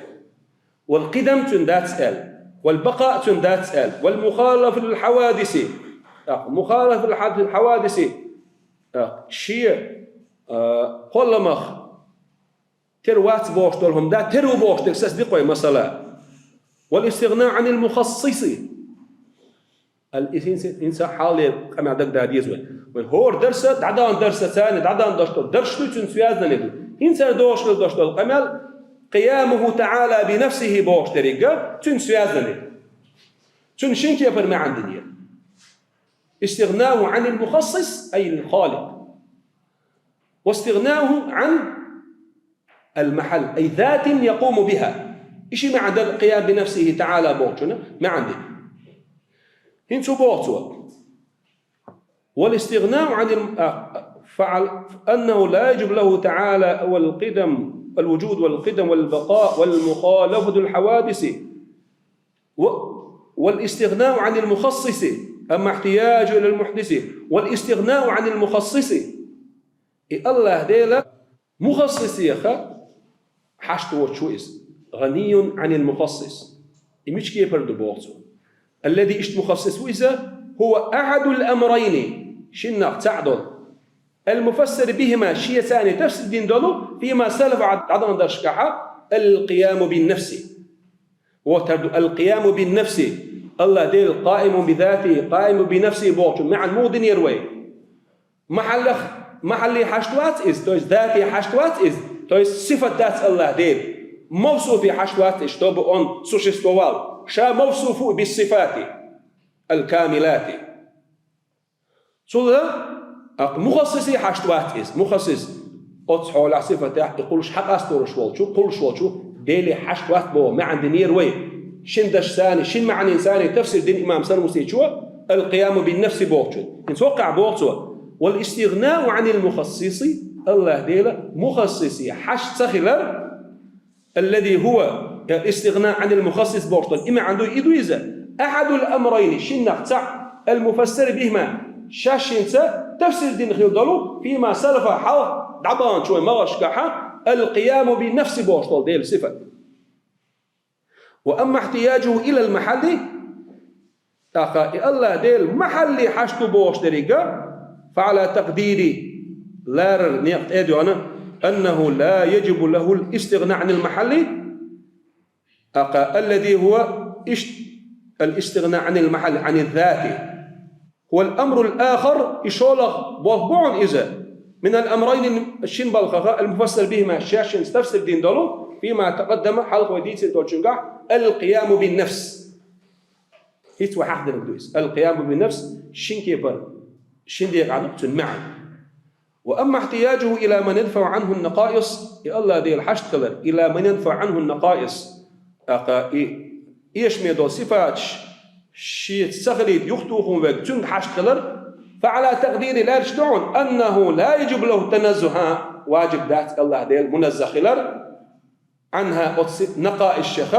والقدم цуьнан дац аьлла, والبقاء цуьнан дац аьлла, والمخالفة للحوادث. ТӀаккха مخالفة للحوادث, тӀаккха шен, а, кхолламах тера вац бохуш долу хӀума дац, тера ву бохуш дерг саца дикъой масала. والاستغناء عن المخصص. Ал-, и хӀинца, хӀинца хьалале къамел дагадала деза вай. Вай хӀора дарса, дӀадахана дарса, царна дӀадахана долуш долу дарсаш дуй, цуьнца связанный ду. ХӀинца дохуш хила долуш долу къамел قيامه تعالى بنفسه бохуш деррига, цуьнца связанный ду. Цуьнан шин кепара маьӀна динера. استغناءه عن المخصص أي الخالق. واستغناءه عن المحل أي ذات يقوم بها. И ши маьӀна дара القيام بنفسه تعالى бохучун маьӀна дина. ХӀинца хӀун боху цо? والاستغناء عن الم-, а, فعل-, أنه لا يجب له تعالى والقدم، الوجود والقدم والبقاء والمخالفة الحوادث. و-، والاستغناء عن المخصص، أما احتياجه إلى المحدث، والاستغناء عن المخصص. И АллахӀ Дела мухассисех хьашт воцуш ву иза. غني عن المخصص. И мича кепара ду боху цо? الذي, иштта мухассис ву иза, هو أحد الأمرين, шиннах цхьаъ долу. المفسر بهما, шеца царна тафсир дина долу, فيما سلف, дӀадахана дарсашкахь, القيام بالنفس. Вот хӀара ду القيام بالنفس. АллахӀ Дела قائم بذاته, قائم بنفسه бохучун маьӀна муха динера вай? Махьаллах, махьалли хьашт вац иза, то есть дати хьашт вац иза, то есть сифат дац АллахӀ Дела. Мавсуфи хьашт вац иза, чтобы он существовал. Ша мавсуф ву بالصفات الكاملات. Цул а, а, мухассиси хьашт вац иза. Мухассис, оцу хьолехь сифатехь и кхуллуш хьакъасталуш волчу, кхуллуш волчу Деле хьашт вац боху маьӀна динера вай. Шин дашца царна, шин маьӀнина царна тафсир дина имам Санусичо, القيام بالنفس бохучун. ХӀинца хӀокхахь боху цо: والاستغناء عن المخصص, АллахӀ Дела мухассисе хьашт ца хилар, الذي هو الاستغناء عن المخصص бохуш долу, и маьӀна ду, и ду иза: أحد الأمرين, шиннах цхьаъ, المفسر بهما, шаьш хӀинца тафсир дина хила долу, فيما سلف, хьалха дӀабаханчу вайн магӀаршкахьа, القيام بالنفس бохуш долу Делан сифат. وأما احتياجه إلى المحل, тӀаккха и АллахӀ Дела махьалле хьашт ву бохуш дерг а, فعلى تقدير, ларар некъ тӀе а доьгӀна, أنه لا يجب له الاستغناء عن المحل, тӀаккха الذي هو اشت-, الاستغناء عن المحل، عن الذات. هو الأمر الآخر, и шолгӀа болх бу хьуна иза, من الأمرين, шин балхах, المفسر بهما, шаьш хӀинца тафсир дина долу, فيما تقدم, хьалха вай дийцина долчуьнгахь, القيام بالنفس. ХӀинца вай хьахдинарг ду иза. القيام بالنفس шин кепара, шин декъехь ду цуьнан маьӀна. وأما احتياجه إلى من يدفع عنه النقائص, и АллахӀ Дела хьашт хилар, إلى من يدفع عنه النقائص, тӀаккха и эшаме долу сифаташ шеца ца хилийта юхатухун верг, цуьнга хьашт хилар, فعلى تقدير, лаьрча ду хьуна, أنه لا يجب له التنزه, важиб дац АллахӀ Дела муназзах хилар, عنها, оцу накъаисшех,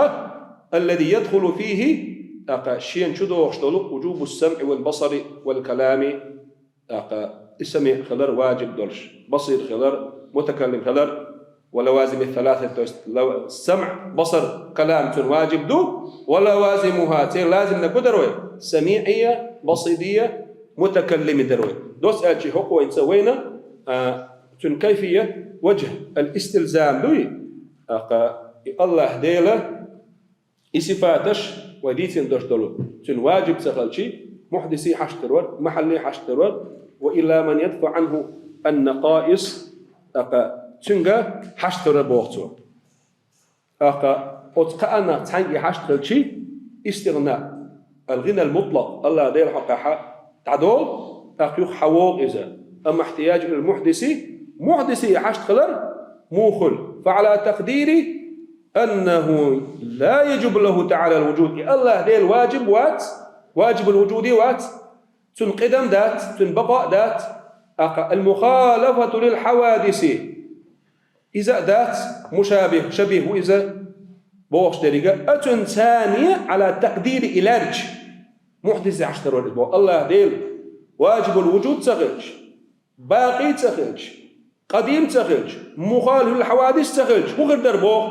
الذي يدخل فيه, тӀаккха шена чу догӀуш долу, وجوب السمع والبصر والكلام, тӀаккха и самиӀ хилар важиб долуш, басир хилар, мутакаллим хилар, ولوازم الثلاثة, то есть лав-, самӀ, басар, калам цуьнан важиб ду, ولوازمها, церан лазимниг хӀун дара вай? СамиӀия, басирия, мутакаллими дара вай. Доцца аьлча хӀокхо хӀинца вайна, а, цуьнан кайфия, ваджхӀ, аль-истилзам дуй, тӀаккха и АллахӀ Дела, и сифаташ вай дийцина долуш долу, цуьнан важиб ца хилчий, мухьдисе хьашт хир вара, махьалле хьашт хир вара, وإلى من يدفع عنه النقائص, тӀаккха цуьнга хьашт хир вара боху цо. ТӀаккха оцу кхааннах цхьаьнгге хьашт хилчий, истигъна, аль-гъина аль-мутлакъ, АллахӀ Делан хьокъехь дӀадолу, тӀаккха юха хьан вогӀу иза. أما احتياجه إلى المحدث, мухьдисе хьашт хилар муха хуьлу, فعلى تقدير أنه لا يجب له تعالى الوجود, и АллахӀ Дела важиб вац, важибул вужуди вац, цуьнан къидам дац, цуьнан бакъа а дац, тӀаккха المخالفة للحوادث, иза а дац, мушабих, шабих ву иза бохуш дерг а, цуьнан царне على تقدير и лаьрча, мухьдисе хьашт хир вара иза боху. АллахӀ Дела важибул вужуд ца хилча, бакъи ца хилча, къадим ца хилча, мухалиф лил хьавадис ца хилча, хӀун хир дара боху?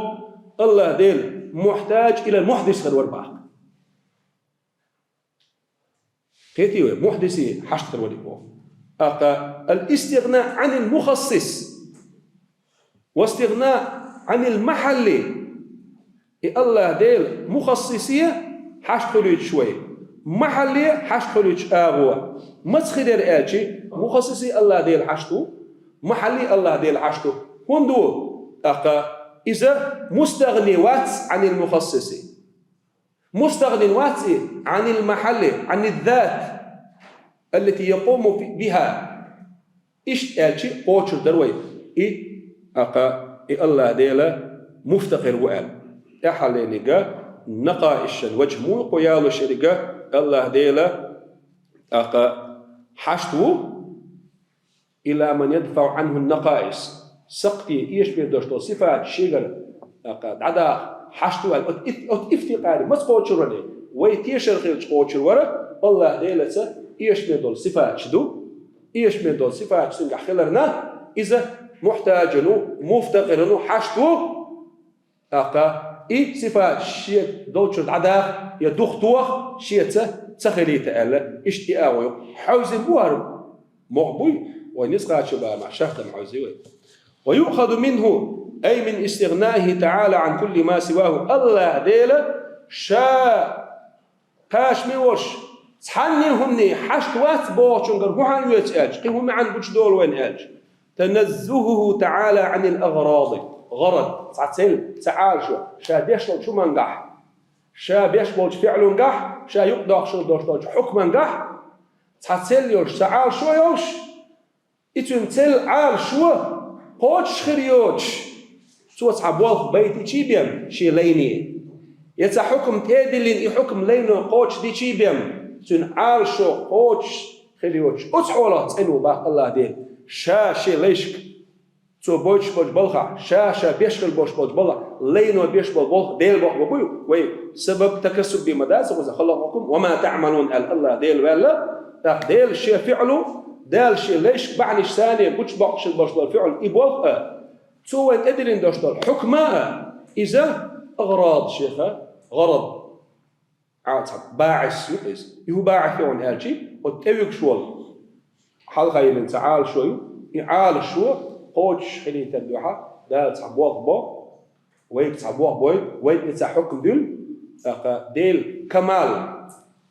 АллахӀ Дела мухьтаж илал мухьдис хир вара боху. Кхетий вай, мухьдисе хьашт хир вара боху. ТӀаккха аль-истигъна Ӏанил мухассис ва истигъна Ӏанил махьалли. И АллахӀ Дела мухассисе хьашт хуьлуьйтуш вай, махьалле хьашт хуьлуьйтуш агӀо. Маца хир яра аьлчи, мухассисе АллахӀ Дела хьашт ву, махьалле АллахӀ Дела хьашт ву. ХӀунда ву? ТӀаккха иза мустагӀни вац Ӏанил мухассиси. МустагӀнин вац и Ӏанил махьалли, Ӏанил зат, аллати якъуму биха. Иштта аьлчи кхочур дара вай, и, тӀаккха, и АллахӀ Дела муфтакъир ву аьлла. ТӀаьхьаллига накъаишан ваджхӀ муха ялош еррига АллахӀ Дела, тӀаккха, хьашт ву, إلى من يدفع عنه النقائص. Сакхте эшаме долуш долу сифаташ шегара, тӀаккха, дӀадаха хьашт ву аьлла, оцу иф-, оцу ифтикъаре маца кхочур вара? Вай тешар хилча кхочур вара, АллахӀ Делаца эшаме долу сифаташ ду. Эшаме долу сифаташ цуьнгахь хиларна, иза мухьтажун ву, муфтакъирун ву, хьашт ву. ТӀаккха и сифаташ шен долчуьра дӀадаха я духатоха шеца ца хилийта аьлла, иштта и агӀо ю. Хьовзийна бу хӀара? МогӀа буй, вай ницкъ кхача бахьана шархьдан хьовзий вай. ويؤخذ منه، أي من استغنائه تعالى عن كل ما سواه. АллахӀ Дела Ша кхачаме волуш, цхьанне а хӀумане хьашт вац бохучуьнгара хӀун хьан оьцу аьлча, кхин хӀун маьӀна гучудолу вайна аьлча? تنزهه تعالى عن الأغراض. ГӀарад, цхьа цель, цхьа Ӏалашо, ша деш долчу хӀумангахь, ша беш болчу фиълунгахь, ша юкъадоккхуш долуш долчу хьукмангахь, цхьа цель йолуш, цхьа Ӏалашо йолуш, и цуьнан цель Ӏалашо кхочуш хир йоцуш, цо цхьа болх байтичий бен шен лайне, я цхьа хьукам тӀедиллина и хьукам лайно кхочушдичий бен, Цуьнан Ӏалашо кхочуш хилла йоцуш, оцу хьолах цӀена ву боху АллахӀ Дела, ша шен лайшка, цо бойтуш болчу балхахь, ша-ша беш хила болуш болчу балхахь, лайно беш болу болх Дела боху бан буй вай? Сабаб такассуб бен ма дац иза, халакъакум ва ма таъмалун аьлла АллахӀ Дела ваьлла. ТӀаккха Дела шен фиълу, Дала шен лайшка бахьанаш санна гучубоккхуш хила болуш болу фиълу, и болх а, цо вайна тӀедиллина долуш долу хьукма а, иза агӀрад шеха, гӀарад. Ӏа цхьа баӀис ю иза. И хӀун баӀис ю аьлча, оцу тӀевуьгуш волу, хьалха йиллина цхьа Ӏалашо ю, и Ӏалашо кхочуш хилийтар дуьхьа Дала цхьа болх бо, вайга цхьа болх бой, вайна и цхьа хьукм дуьллу, тӀаккха Делан камал,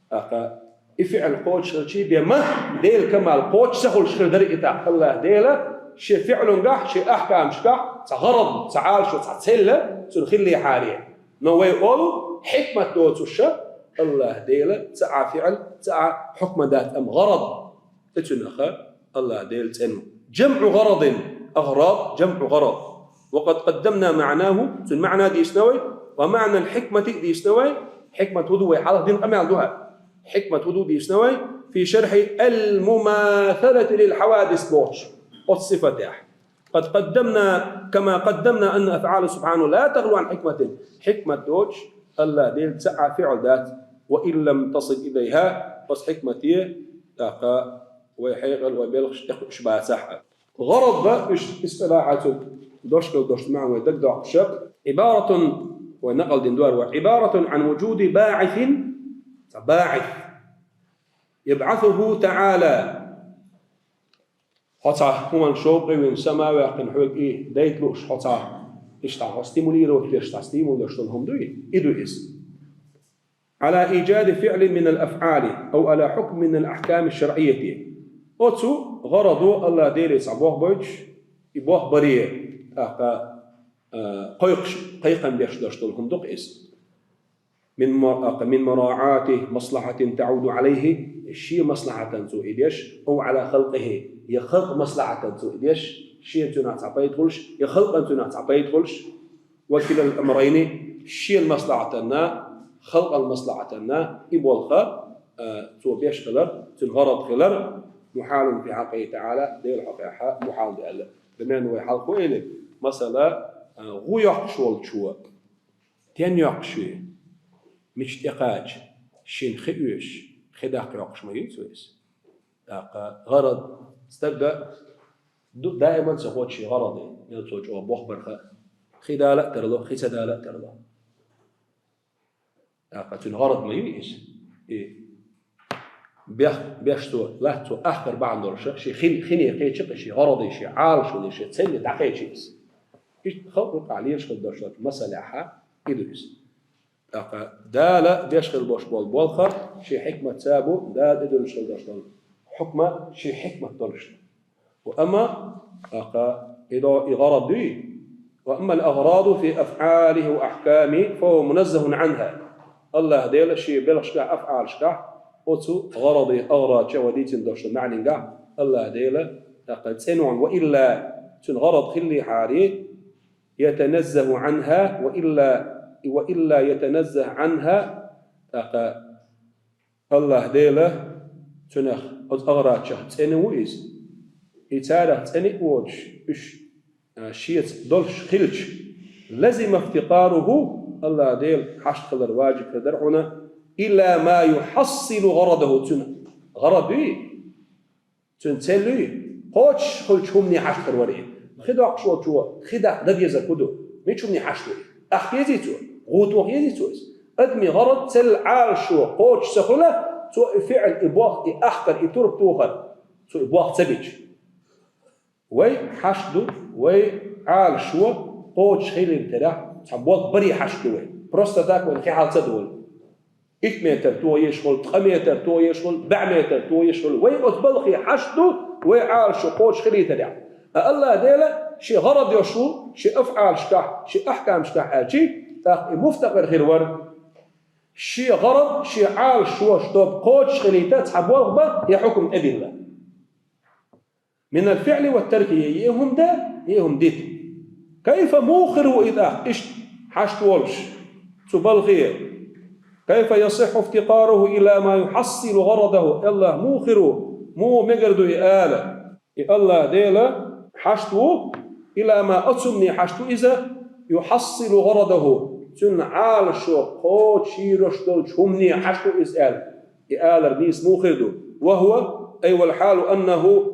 тӀаккха и фиъл кхочуш хилчий бен ма, Делан камал кхочуш ца хуьлуш хир дара и тӀаккха АллахӀ Дела, шен фиълунгахь, шен ахкамашкахь цхьа гӀарад, цхьа Ӏалашо, цхьа цель цуьнан хиллехьара. Но вай олу, хьикмат доцуша, АллахӀ Дела ца Ӏа фиъл, ца Ӏа хьукма дац, амма гӀарад, и цуьнан ха АллахӀ Дела цӀена ву. ЖамӀу гӀарадин, агӀрад, жамӀу гӀарад. Ва къад къаддамна маънаху, цуьнан маъна дийцина вай, ва маънал хьикмати дийцина вай, хьикмат хӀун ду вай хьалха дина къамел ду хьа. Хьикмат хӀун ду дийцина вай, фи шархьи ал-мумасалати лил хьавадис бохучу оцу сифатехь. قد قدمنا، كما قدمنا أن أفعاله سبحانه لا تخلو عن حكمة. Хьикмат доцуш АллахӀ Дела ца Ӏа фиъл дац, وإن لم تصل إليها, оцу хьикмате, тӀаккха вай хьекъал, вай белхаш тӀекхуьуш бацахь а. ГӀарад ба уьш истилахьан цу дошкал дош маьӀна вай дагадоккхуш, عبارة, вай накъал дина дора вай, عبارة عن وجود باعث, цхьа баӀис, يبعثه تعالى. Хьо цхьа хӀуманна шовкъе вина, сама ваьккхина хьоьга и дайта лууш, хьо цхьа иштта хьо стимулировать деш, цхьа стимул деш долу хӀума дуй? И ду иза. على إيجاد فعل من الأفعال أو على حكم من الأحكام الشرعية. Оцу гӀарадо АллахӀ Деле цхьа болх бойтуш, и болх баре, тӀаккха, а, кхойкхуш, кхайкхам беш долуш долу хӀума ду-кх иза. من م-، من مراعاة مصلحة تعود عليه, шен маслахьатана цо и деш, أو على خلقه, я халкъан маслахьатана цо и деш, шена цуьнах цхьа пайда хуьлуш, я халкъана цуьнах цхьа пайда хуьлуш, وكلا الأمرين, шен маслахьатана, халкъан маслахьатана и болх, а, цо беш хилар, цуьнан гӀарад хилар, محال في حقه تعالى, Делан хьокъехь мухьал ду аьлла. Даиман вай хьалха элира, масала, а, гӀу йоккхуш волчо, стенна йоккхуш ю, мича тӀекхача, шена хи оьшуш, хи даккха йоккхуш ма ю цо иза. ТӀаккха гӀарад, стага ду-, даиман ца хотту шен гӀараде, мел цо чӀогӀа болх бар хаа. Хи дала а тарло, хи ца дала а тарло. ТӀаккха цуьнан гӀарад ма ю иза. И бех-, беш цо, латта цо ахкар бахьана долуш, шен хин-, хине кхечи, шен гӀараде, шен Ӏалашоне, шен цели дӀакхечи иза. Иштта халкъ юкъахь лелаш хила долуш долчу масалехь и ду иза. ТӀаккха Дала беш хила болуш болу болх шен хьикматца бу, Дала тӀедуьллуш хила долуш долу хьукма шен хьикмат долуш ду. Ва амма, тӀаккха и до-, и гӀарад дуй, وأما الأغراض في أفعاله وأحكامه فهو منزه عنها. АллахӀ Дела шен белхашкахь, афӀалашкахь, оцу гӀараде, агӀрад чӀогӀа дийцина долуш долу маьӀнингахь, АллахӀ Дела тӀаккха цӀена ву, وإلا, цуьнан гӀарад хиллехьара, يتنزه عنها وإلا، وإلا يتنزه عنها, тӀаккха АллахӀ Дела цуьнах, оцу агӀрадех цӀена ву иза. И царах цӀена а воцуш, уьш, а, шеца долуш хилча, لزم افتقاره, АллахӀ Дела хьашт хилар важиб хир дара хьуна, إلى ما يحصل غرضه, цуьнан гӀарад дуй, цуьнан цели кхочуш хуьлучу хӀумане хьашт хир вара и. Хи доккхуш волчо хи даккха дан дезарг хӀун ду? Мича хӀумане хьашт ву? Ахка езий цо? ГӀу тоха езий цо иза? Адамийн гӀарад, цели, Ӏалашо кхочуш ца хуьлу, цо и фиъл, и болх, и ахкар, и турба тохар, цо и болх ца бича. Вай хьашт ду, вай Ӏалашо кхочуш хилийта терахь, цхьа болх баре хьашт ду вай. Просто так вайна хи хьал ца долу. Итт метр тоха езаш хуьлу, ткъа метр тоха езаш хуьлу, бӀе метр тоха езаш хуьлу. Вай оцу балхе хьашт ду, вай Ӏалашо кхочуш хилийтарехь. Ткъа АллахӀ Дела шен гӀарад йолуш ву, шен афӀалашкахь, шен ахкамашкахь аьлчий, тӀаккха и муфтакъир хир вара. Шен гӀарад, шен Ӏалашо, чтоб кхочуш хилийта цхьа болх бан я хьукум тӀедилла. من الفعل والترك, я хӀума дан, я хӀума дита. كيف, муха хир ву и тӀаккха иштта хьашт волуш цу балхе? كيف يصح افتقاره إلى ما يحصل غرضه؟ Аллахь муха хир ву, муха мегар ду и ала? И Аллахь Дела хьашт ву, إلى ما, оцунна хьашт ву иза, يحصل غرضه, цуьнан Ӏалашо кхочуш йолуш долчу хӀуманна хьашт ву иза аьлла, и алар нийса муха хир ду? وهو, أي والحال أنه,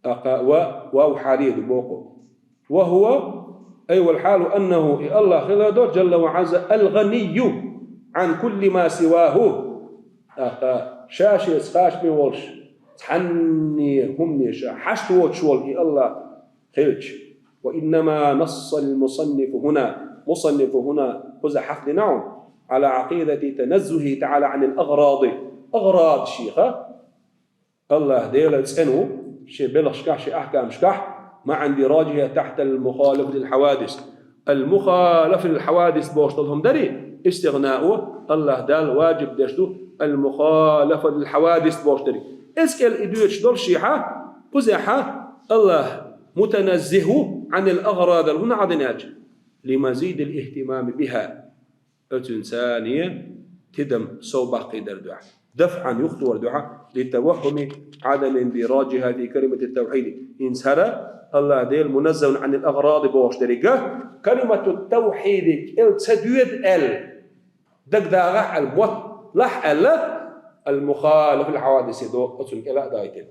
тӀаккха ва, вав хьале ду боху. وهو, أي والحال أنه, и Аллахь хилар ду, جل وعز, الغني عن كل ما سواه. ТӀаккха ша шеца хачаме волуш, цхьанне хӀумане ша хьашт воцуш волу и Аллахь хилча. وإنما نص المصنف هنا, مصنف هنا, кхузахь хьахдина хьуна, على عقيدة تنزهه تعالى عن الأغراض. أغراض шех, Аллахь Дела цӀена ву шен белхашкахь, шен ахькамашкахь, مع اندراجها تحت المخالفة للحوادث. المخالفة للحوادث бохуш долу хӀума дарий, истигънаъ, Аллахь Дала ваджиб деш ду المخالفة للحوادث бохуш дарий. Эскел и дуьйцуш долу шехьа, кхузахь Аллахь متنزه عن الأغراض, хӀунда хьахдина аьлча, لمزيد الاهتمام بها. Оцуьнца тидам сов баккхийдар дуьхьа, دفعا, юхатор дуьхьа, لتوهم عدم اندراجها في كلمة التوحيد. ХӀинца хӀара Аллахь Дела منزه عن الأغراض бохуш деррига, كلمة التوحيد кӀел ца доьду аьлла, дагадогӀахь аьлла, мотт лахь аьлла, المخالفة للحوادث до, оцунна кӀел а дойтина.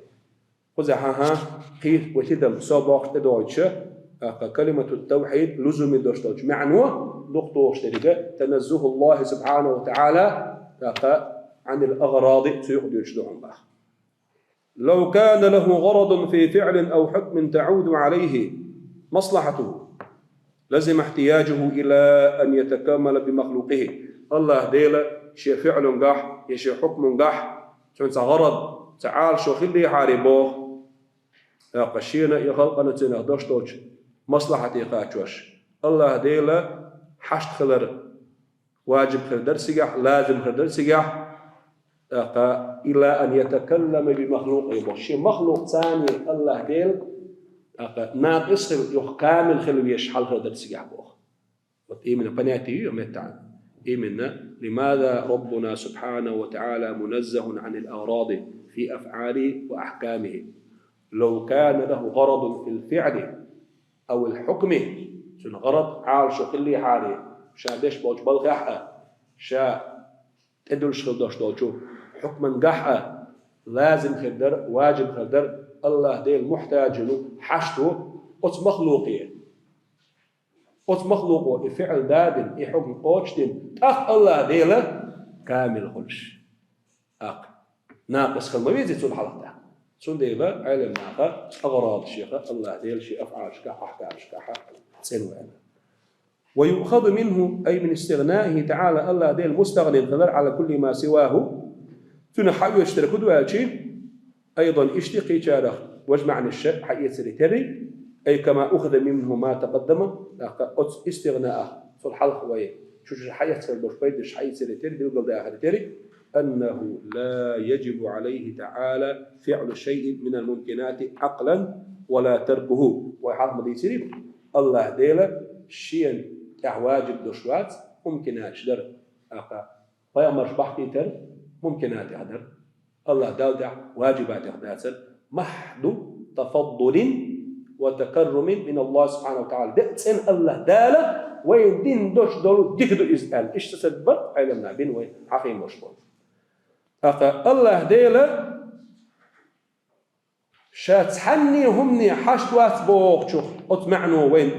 Кхузахь хӀан-хӀа, кхин вай тидам сов боккхуш тӀедогӀуьйтуш, тӀаккха كلمة التوحيد лузуме долуш долчу маьӀно дукха тухуш деррига, تنزه الله سبحانه وتعالى, тӀаккха عن الأغراض, цу юкъа дуьйцуш ду хьуна боху. لو كان له غرض في فعل أو حكم تعود عليه مصلحته لزم احتياجه إلى أن يتكمل بمخلوقه. Аллахь Дела шен фиълунгахь я шен хьукмунгахь цуьнан цхьа гӀарад, цхьа Ӏалашо хиллехьара боху, тӀаккха шена я халкъана цуьнах долуш долчу маслахьате кхачош, Аллахь Дела хьашт хилар ваджиб хир дара цигахь, лазим хир дара цигахь, тӀаккха إلى أن يتكلم بمخلوقه боху. Шен махлукъаца Аллахь Дела, тӀаккха накъис хила, юха камил хила везаш хьал хир дара цигахь боху. Вот именно понятие ю меттахь. Именно لماذا ربنا سبحانه وتعالى منزه عن الأغراض في أفعاله وأحكامه؟ لو كان له غرض في الفعل أو الحكم, цуьнан гӀарад Ӏалашо хиллехьара, ша деш болчу балхехь а, ша тӀедуьллуш хила долуш долчу хьукмангахь а, лазим хир дара, ваджиб хир дара, Аллахь Дела мухьтаджун ву, хьашт ву оцу махлукъе. Оцу махлукъо и фиъл дадина, и хьукм кхочушдина, тӀаккха Аллахь Дела камил хуьлуш. ТӀаккха накъис хила ма везий цул хьалха тӀаккха. Цундела Ӏелам наха агӀрад шех Аллахь Дела шен афӀалашкахь, ахькамашкахь цӀена ву аьлла. ويؤخذ منه أي من استغنائه تعالى, Аллахь Дела мустагӀнин хилар على كل ما سواه, цунах хьаоьцуш дерг хӀун ду аьлча, أيضا иштта кхечарах важа маьӀнаш хьаэцаре терра, أي كما أخذ منه ما تقدم, тӀаккха оцу истигӀнаах цул хьалха вай чу-чу хьаэцна болуш пайдаш хьаэцаре терра, билгалдахаре терра, أنه لا يجب عليه تعالى فعل شيء من الممكنات عقلا ولا تركه. Вай хьалха ма дийцирий, Аллахь Дела шена тӀехь ваджиб долуш вац мумкинаташ дар, тӀаккха пайхамарш бахкийтар мумкинатех дара. Аллахь Далла тӀехь ваджибатех дацара, محض تفضل وتكرم من الله سبحانه وتعالى. Декъа цӀена Аллахь Дала вайна дина долуш долу дика ду иза аьлла. Иштта сацад бар Ӏелам наха бина вай хьахийна болуш болу. ТӀаккха Аллахь Дела ша цхьанне хӀумане хьашт вац бохучух оцу маьӀно вайна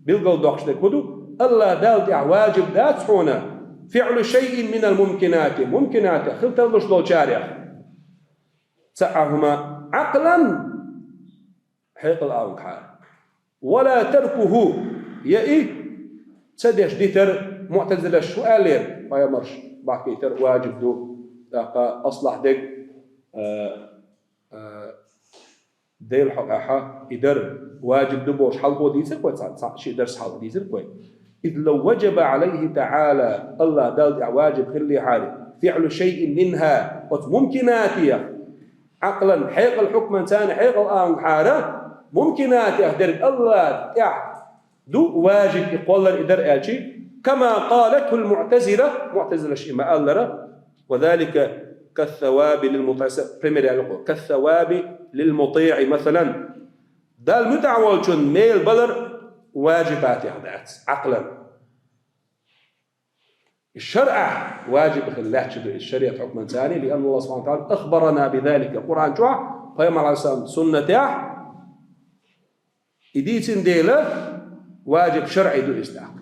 билгалдоккхуш дерг хӀун ду? Аллахь Далла тӀехь ваджиб дац хьуна فعل شيء من الممكنات, мумкинатех, хила тарлуш долчарех цхьа а хӀума, عقلا, хьекъал агӀонгахьара, ولا تركه, я и ца деш дитар, муътазилаш хӀун аьллера, пайхамарш бахкийтар ваджиб ду, тӀаккха аслахь дерг, а, а, Делан хьокъехь и дар ваджиб ду бохуш хьалхо дийцира вай, цхьа, цхьа ши дарс хьалха дийцира вай. إذ لو وجب عليه تعالى, Аллахь Далла тӀехь ваджиб хиллехьара, فعل شيء منها, оцу мумкинатех, عقلا, хьекъал хьукманца, хьекъал агӀонгахьара, мумкинатех дерг Аллахь тӀехь ду ваджиб и кхоллар, и дар аьлча, كما قالته المعتزلة, муътазилаш и ма-аллара, وذلك كالثواب للمطيع, пример яьлла, كالثواب للمطيع مثلا. Далла муьтӀахь волчун мел балар важибатех дац, Ӏакълан. ШарӀехь важиб хила лаьтташ ду иза шариат хьукманца, لأن الله سبحانه وتعالى أخبرنا بذلك, Къуръан чохь, Пайхамар Ӏалайхиссалам суннатехь, и дийцина дела, важиб шарӀи ду иза тӀаккха.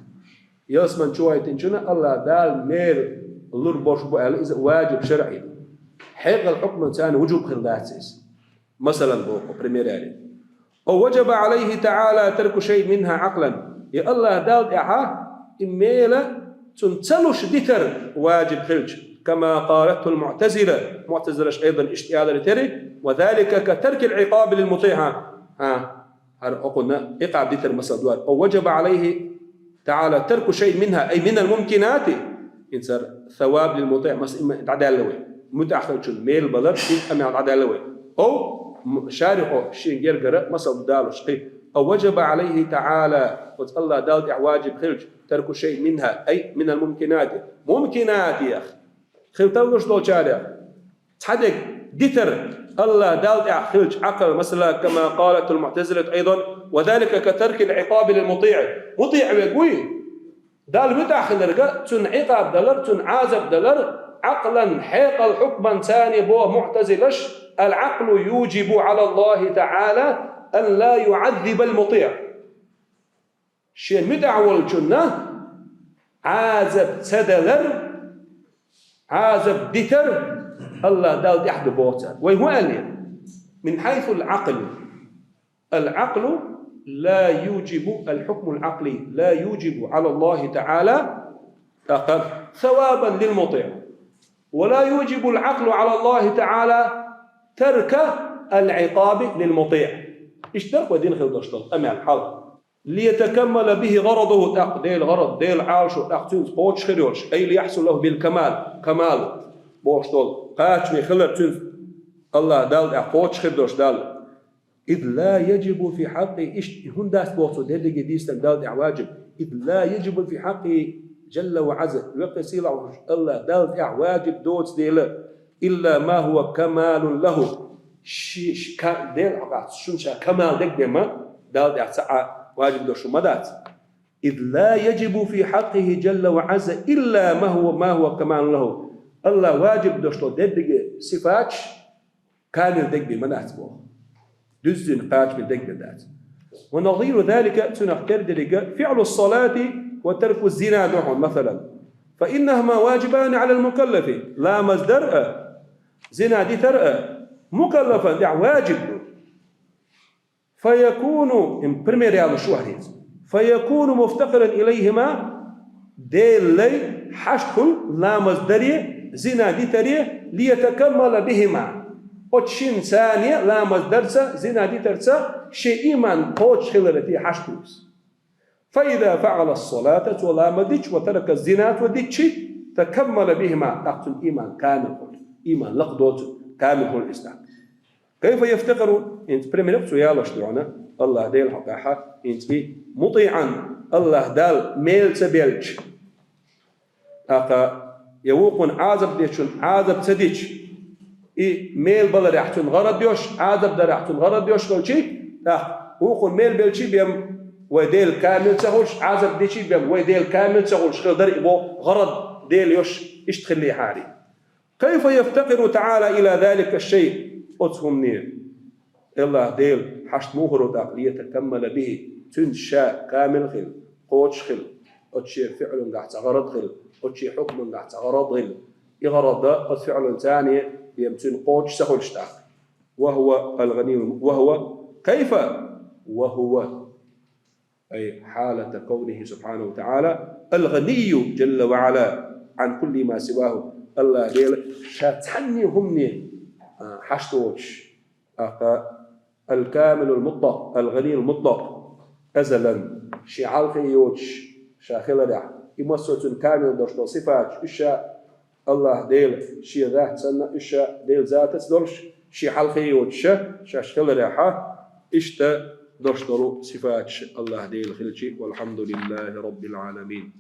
Ялсамани чу вайтинчунна АллахӀ Дала мел лур болуш бу аьлла, иза важиб шарӀи ду. Хьекъал хьукманца вуджуб хила дац иза. Масалан, боху, пример яьлла. أو وجب عليه تعالى ترك شيء منها عقلا. Я АллахӀ Далла тӀехьа и мела цунна ца луш дитар важиб хилча, كما قالته المعتزلة, муътазилаш айдан иштта алар тера, وذلك كترك العقاب للمطيع. ХӀа, хӀара хӀокхунна Ӏикъаб дитар масал дуьйцур. أو وجب عليه تعالى ترك شيء منها, أي من الممكنات. ХӀинца ثواب للمطيع, масал, имма дӀадаьлла вай. МуьтӀахь хилчун мел балар, и къамел дӀадаьлла вай. أو, м-, шарӀо шен гергара масал далуш кхин. أو وجب عليه تعالى, оцу АллахӀ Далла тӀехь важиб хилча, ترك شيء منها, أي من الممكنات. Мумкинатех, хила тарлуш долчарех цхьа дерг дитар АллахӀ Далла тӀехь хилча, Ӏакълан, масала, كما قالته المعتزلة أيضا, وذلك كترك العقاب للمطيع. МутӀиӀ верг вуй, Далла муьтӀахь хиларга, цунна Ӏикъаб далар, цунна Ӏазаб далар, Ӏакълан, хьекъал хьукманца, боху муътазилаш, العقل يوجب على الله تعالى أن لا يعذب المطيع. Шен муьтӀахь волчунна Ӏазаб ца далар, Ӏазаб дитар АллахӀ Далла тӀехь ду боху цара. Вай хӀун аьлла? من حيث العقل. العقل لا يوجب، الحكم العقلي لا يوجب على الله تعالى ثوابا للمطيع، ولا يوجب العقل على الله تعالى ترك العقاب للمطيع. Иштта ду вай дина хила долуш долу къамел хьал. ليتكمل به غرضه, тӀаккха Делан гӀарад, Делан Ӏалашо тӀаккха цуьнца кхочуш хир йолуш, أي ليحصل له بالكمال, камал бохуш долу кхачаме хилар цуьнца АллахӀ Далла тӀехь кхочуш хир долуш Далла. إذ لا يجب في حقه, иштта и хӀунда дац боху цо дерриге дийцинарг Далла тӀехь важиб. إذ لا يجب في حقه جل وعز, веккхий сийлахь волуш АллахӀ Далла тӀехь важиб доцу дела, إلا ما هو كمال له. Ши, ши, ка-, Делан хьокъехь шуна ша камал дерг бен ма, Далла тӀехь ца Ӏа важиб долуш ма дац. إذ لا يجب في حقه جل وعز إلا ما هو، ما هو كمال له. АллахӀ важиб долуш долу дерриге сифаташ камил дерг бен ма дац боху. Дуьззина кхачаме дерг бен дац. ونظير ذلك, цунах тера дерриге, فعل الصلاة وترك الزنا ду хьуна, масалан. فإنهما واجبان على المكلف. Ламаз дар а, зина дитар а мукаллафан тӀехь важиб ду. فيكون, им пример ялуш ву хӀинца. فيكون مفتقرا إليهما, Делан лай хьашт хуьлу ламаз даре, зина дитаре, ليتكمل بهما. Оцу шинца, ламаз дарца, зина дитарца шен ийман кхочуш хиларе хьашт хуьлу иза. فإذا فعل الصلاة, цо ламаз дича, وترك الزنا, цо дичи, تكمل بهما, тӀаккха цуьнан ийман камил хуьлу. Ийман лакхадолу цуьнан, камил хуьлу иза тӀаккха. كيف يفتقر, хӀинца пример цо ялош ду хьуна, АллахӀ Делан хьокъехь, хӀинца и مطيعا, АллахӀ Далла мел ца белча, тӀаккха я вукхунна Ӏазаб дечунна Ӏазаб ца дича, и мел баларехь цуьнан гӀарад йолуш, Ӏазаб дарехь цуьнан гӀарад йолуш хилчи, тӀаккха вукхунна мел белчи бен вай Дела камил ца хуьлуш, Ӏазаб дичи бен вай Дела камил ца хуьлуш хила дара и боху гӀарад Дела йолуш иштта хиллехьара. كيف يفتقر تعالى إلى ذلك الشيء؟ Оцу хӀумане АллахӀ Дела хьашт муха хуьлу тӀаккха, ليتكمل به, цуьнца ша камил хила, кхочуш хила, оцу шен фиълунгахь цхьа гӀарад хила, оцу шен хьукмангахь цхьа гӀарад хила. И гӀарад оцу фиълунца бен цуьнан кхочуш ца хуьлуш тӀаккха. وهو الغني، وهو كيف؟ وهو أي حالة كونه سبحانه وتعالى الغني جل وعلا عن كل ما سواه. АллахӀ Дела ша цхьанне хӀумане, а, хьашт воцуш, тӀаккха الكامل المطلق، الغني المطلق، أزلا, шен хьалхе йоцуш ша хиларехь, и массо а цуьнан камил долуш долу сифаташ, уьш ша АллахӀ Дела шен зат санна, уьш ша Делан затаца долуш, шен хьалхе йоцуш ша, шаьш хиларехьа, иштта долуш долу сифаташ АллахӀ Дела хилчи, والحمد لله رب العالمين.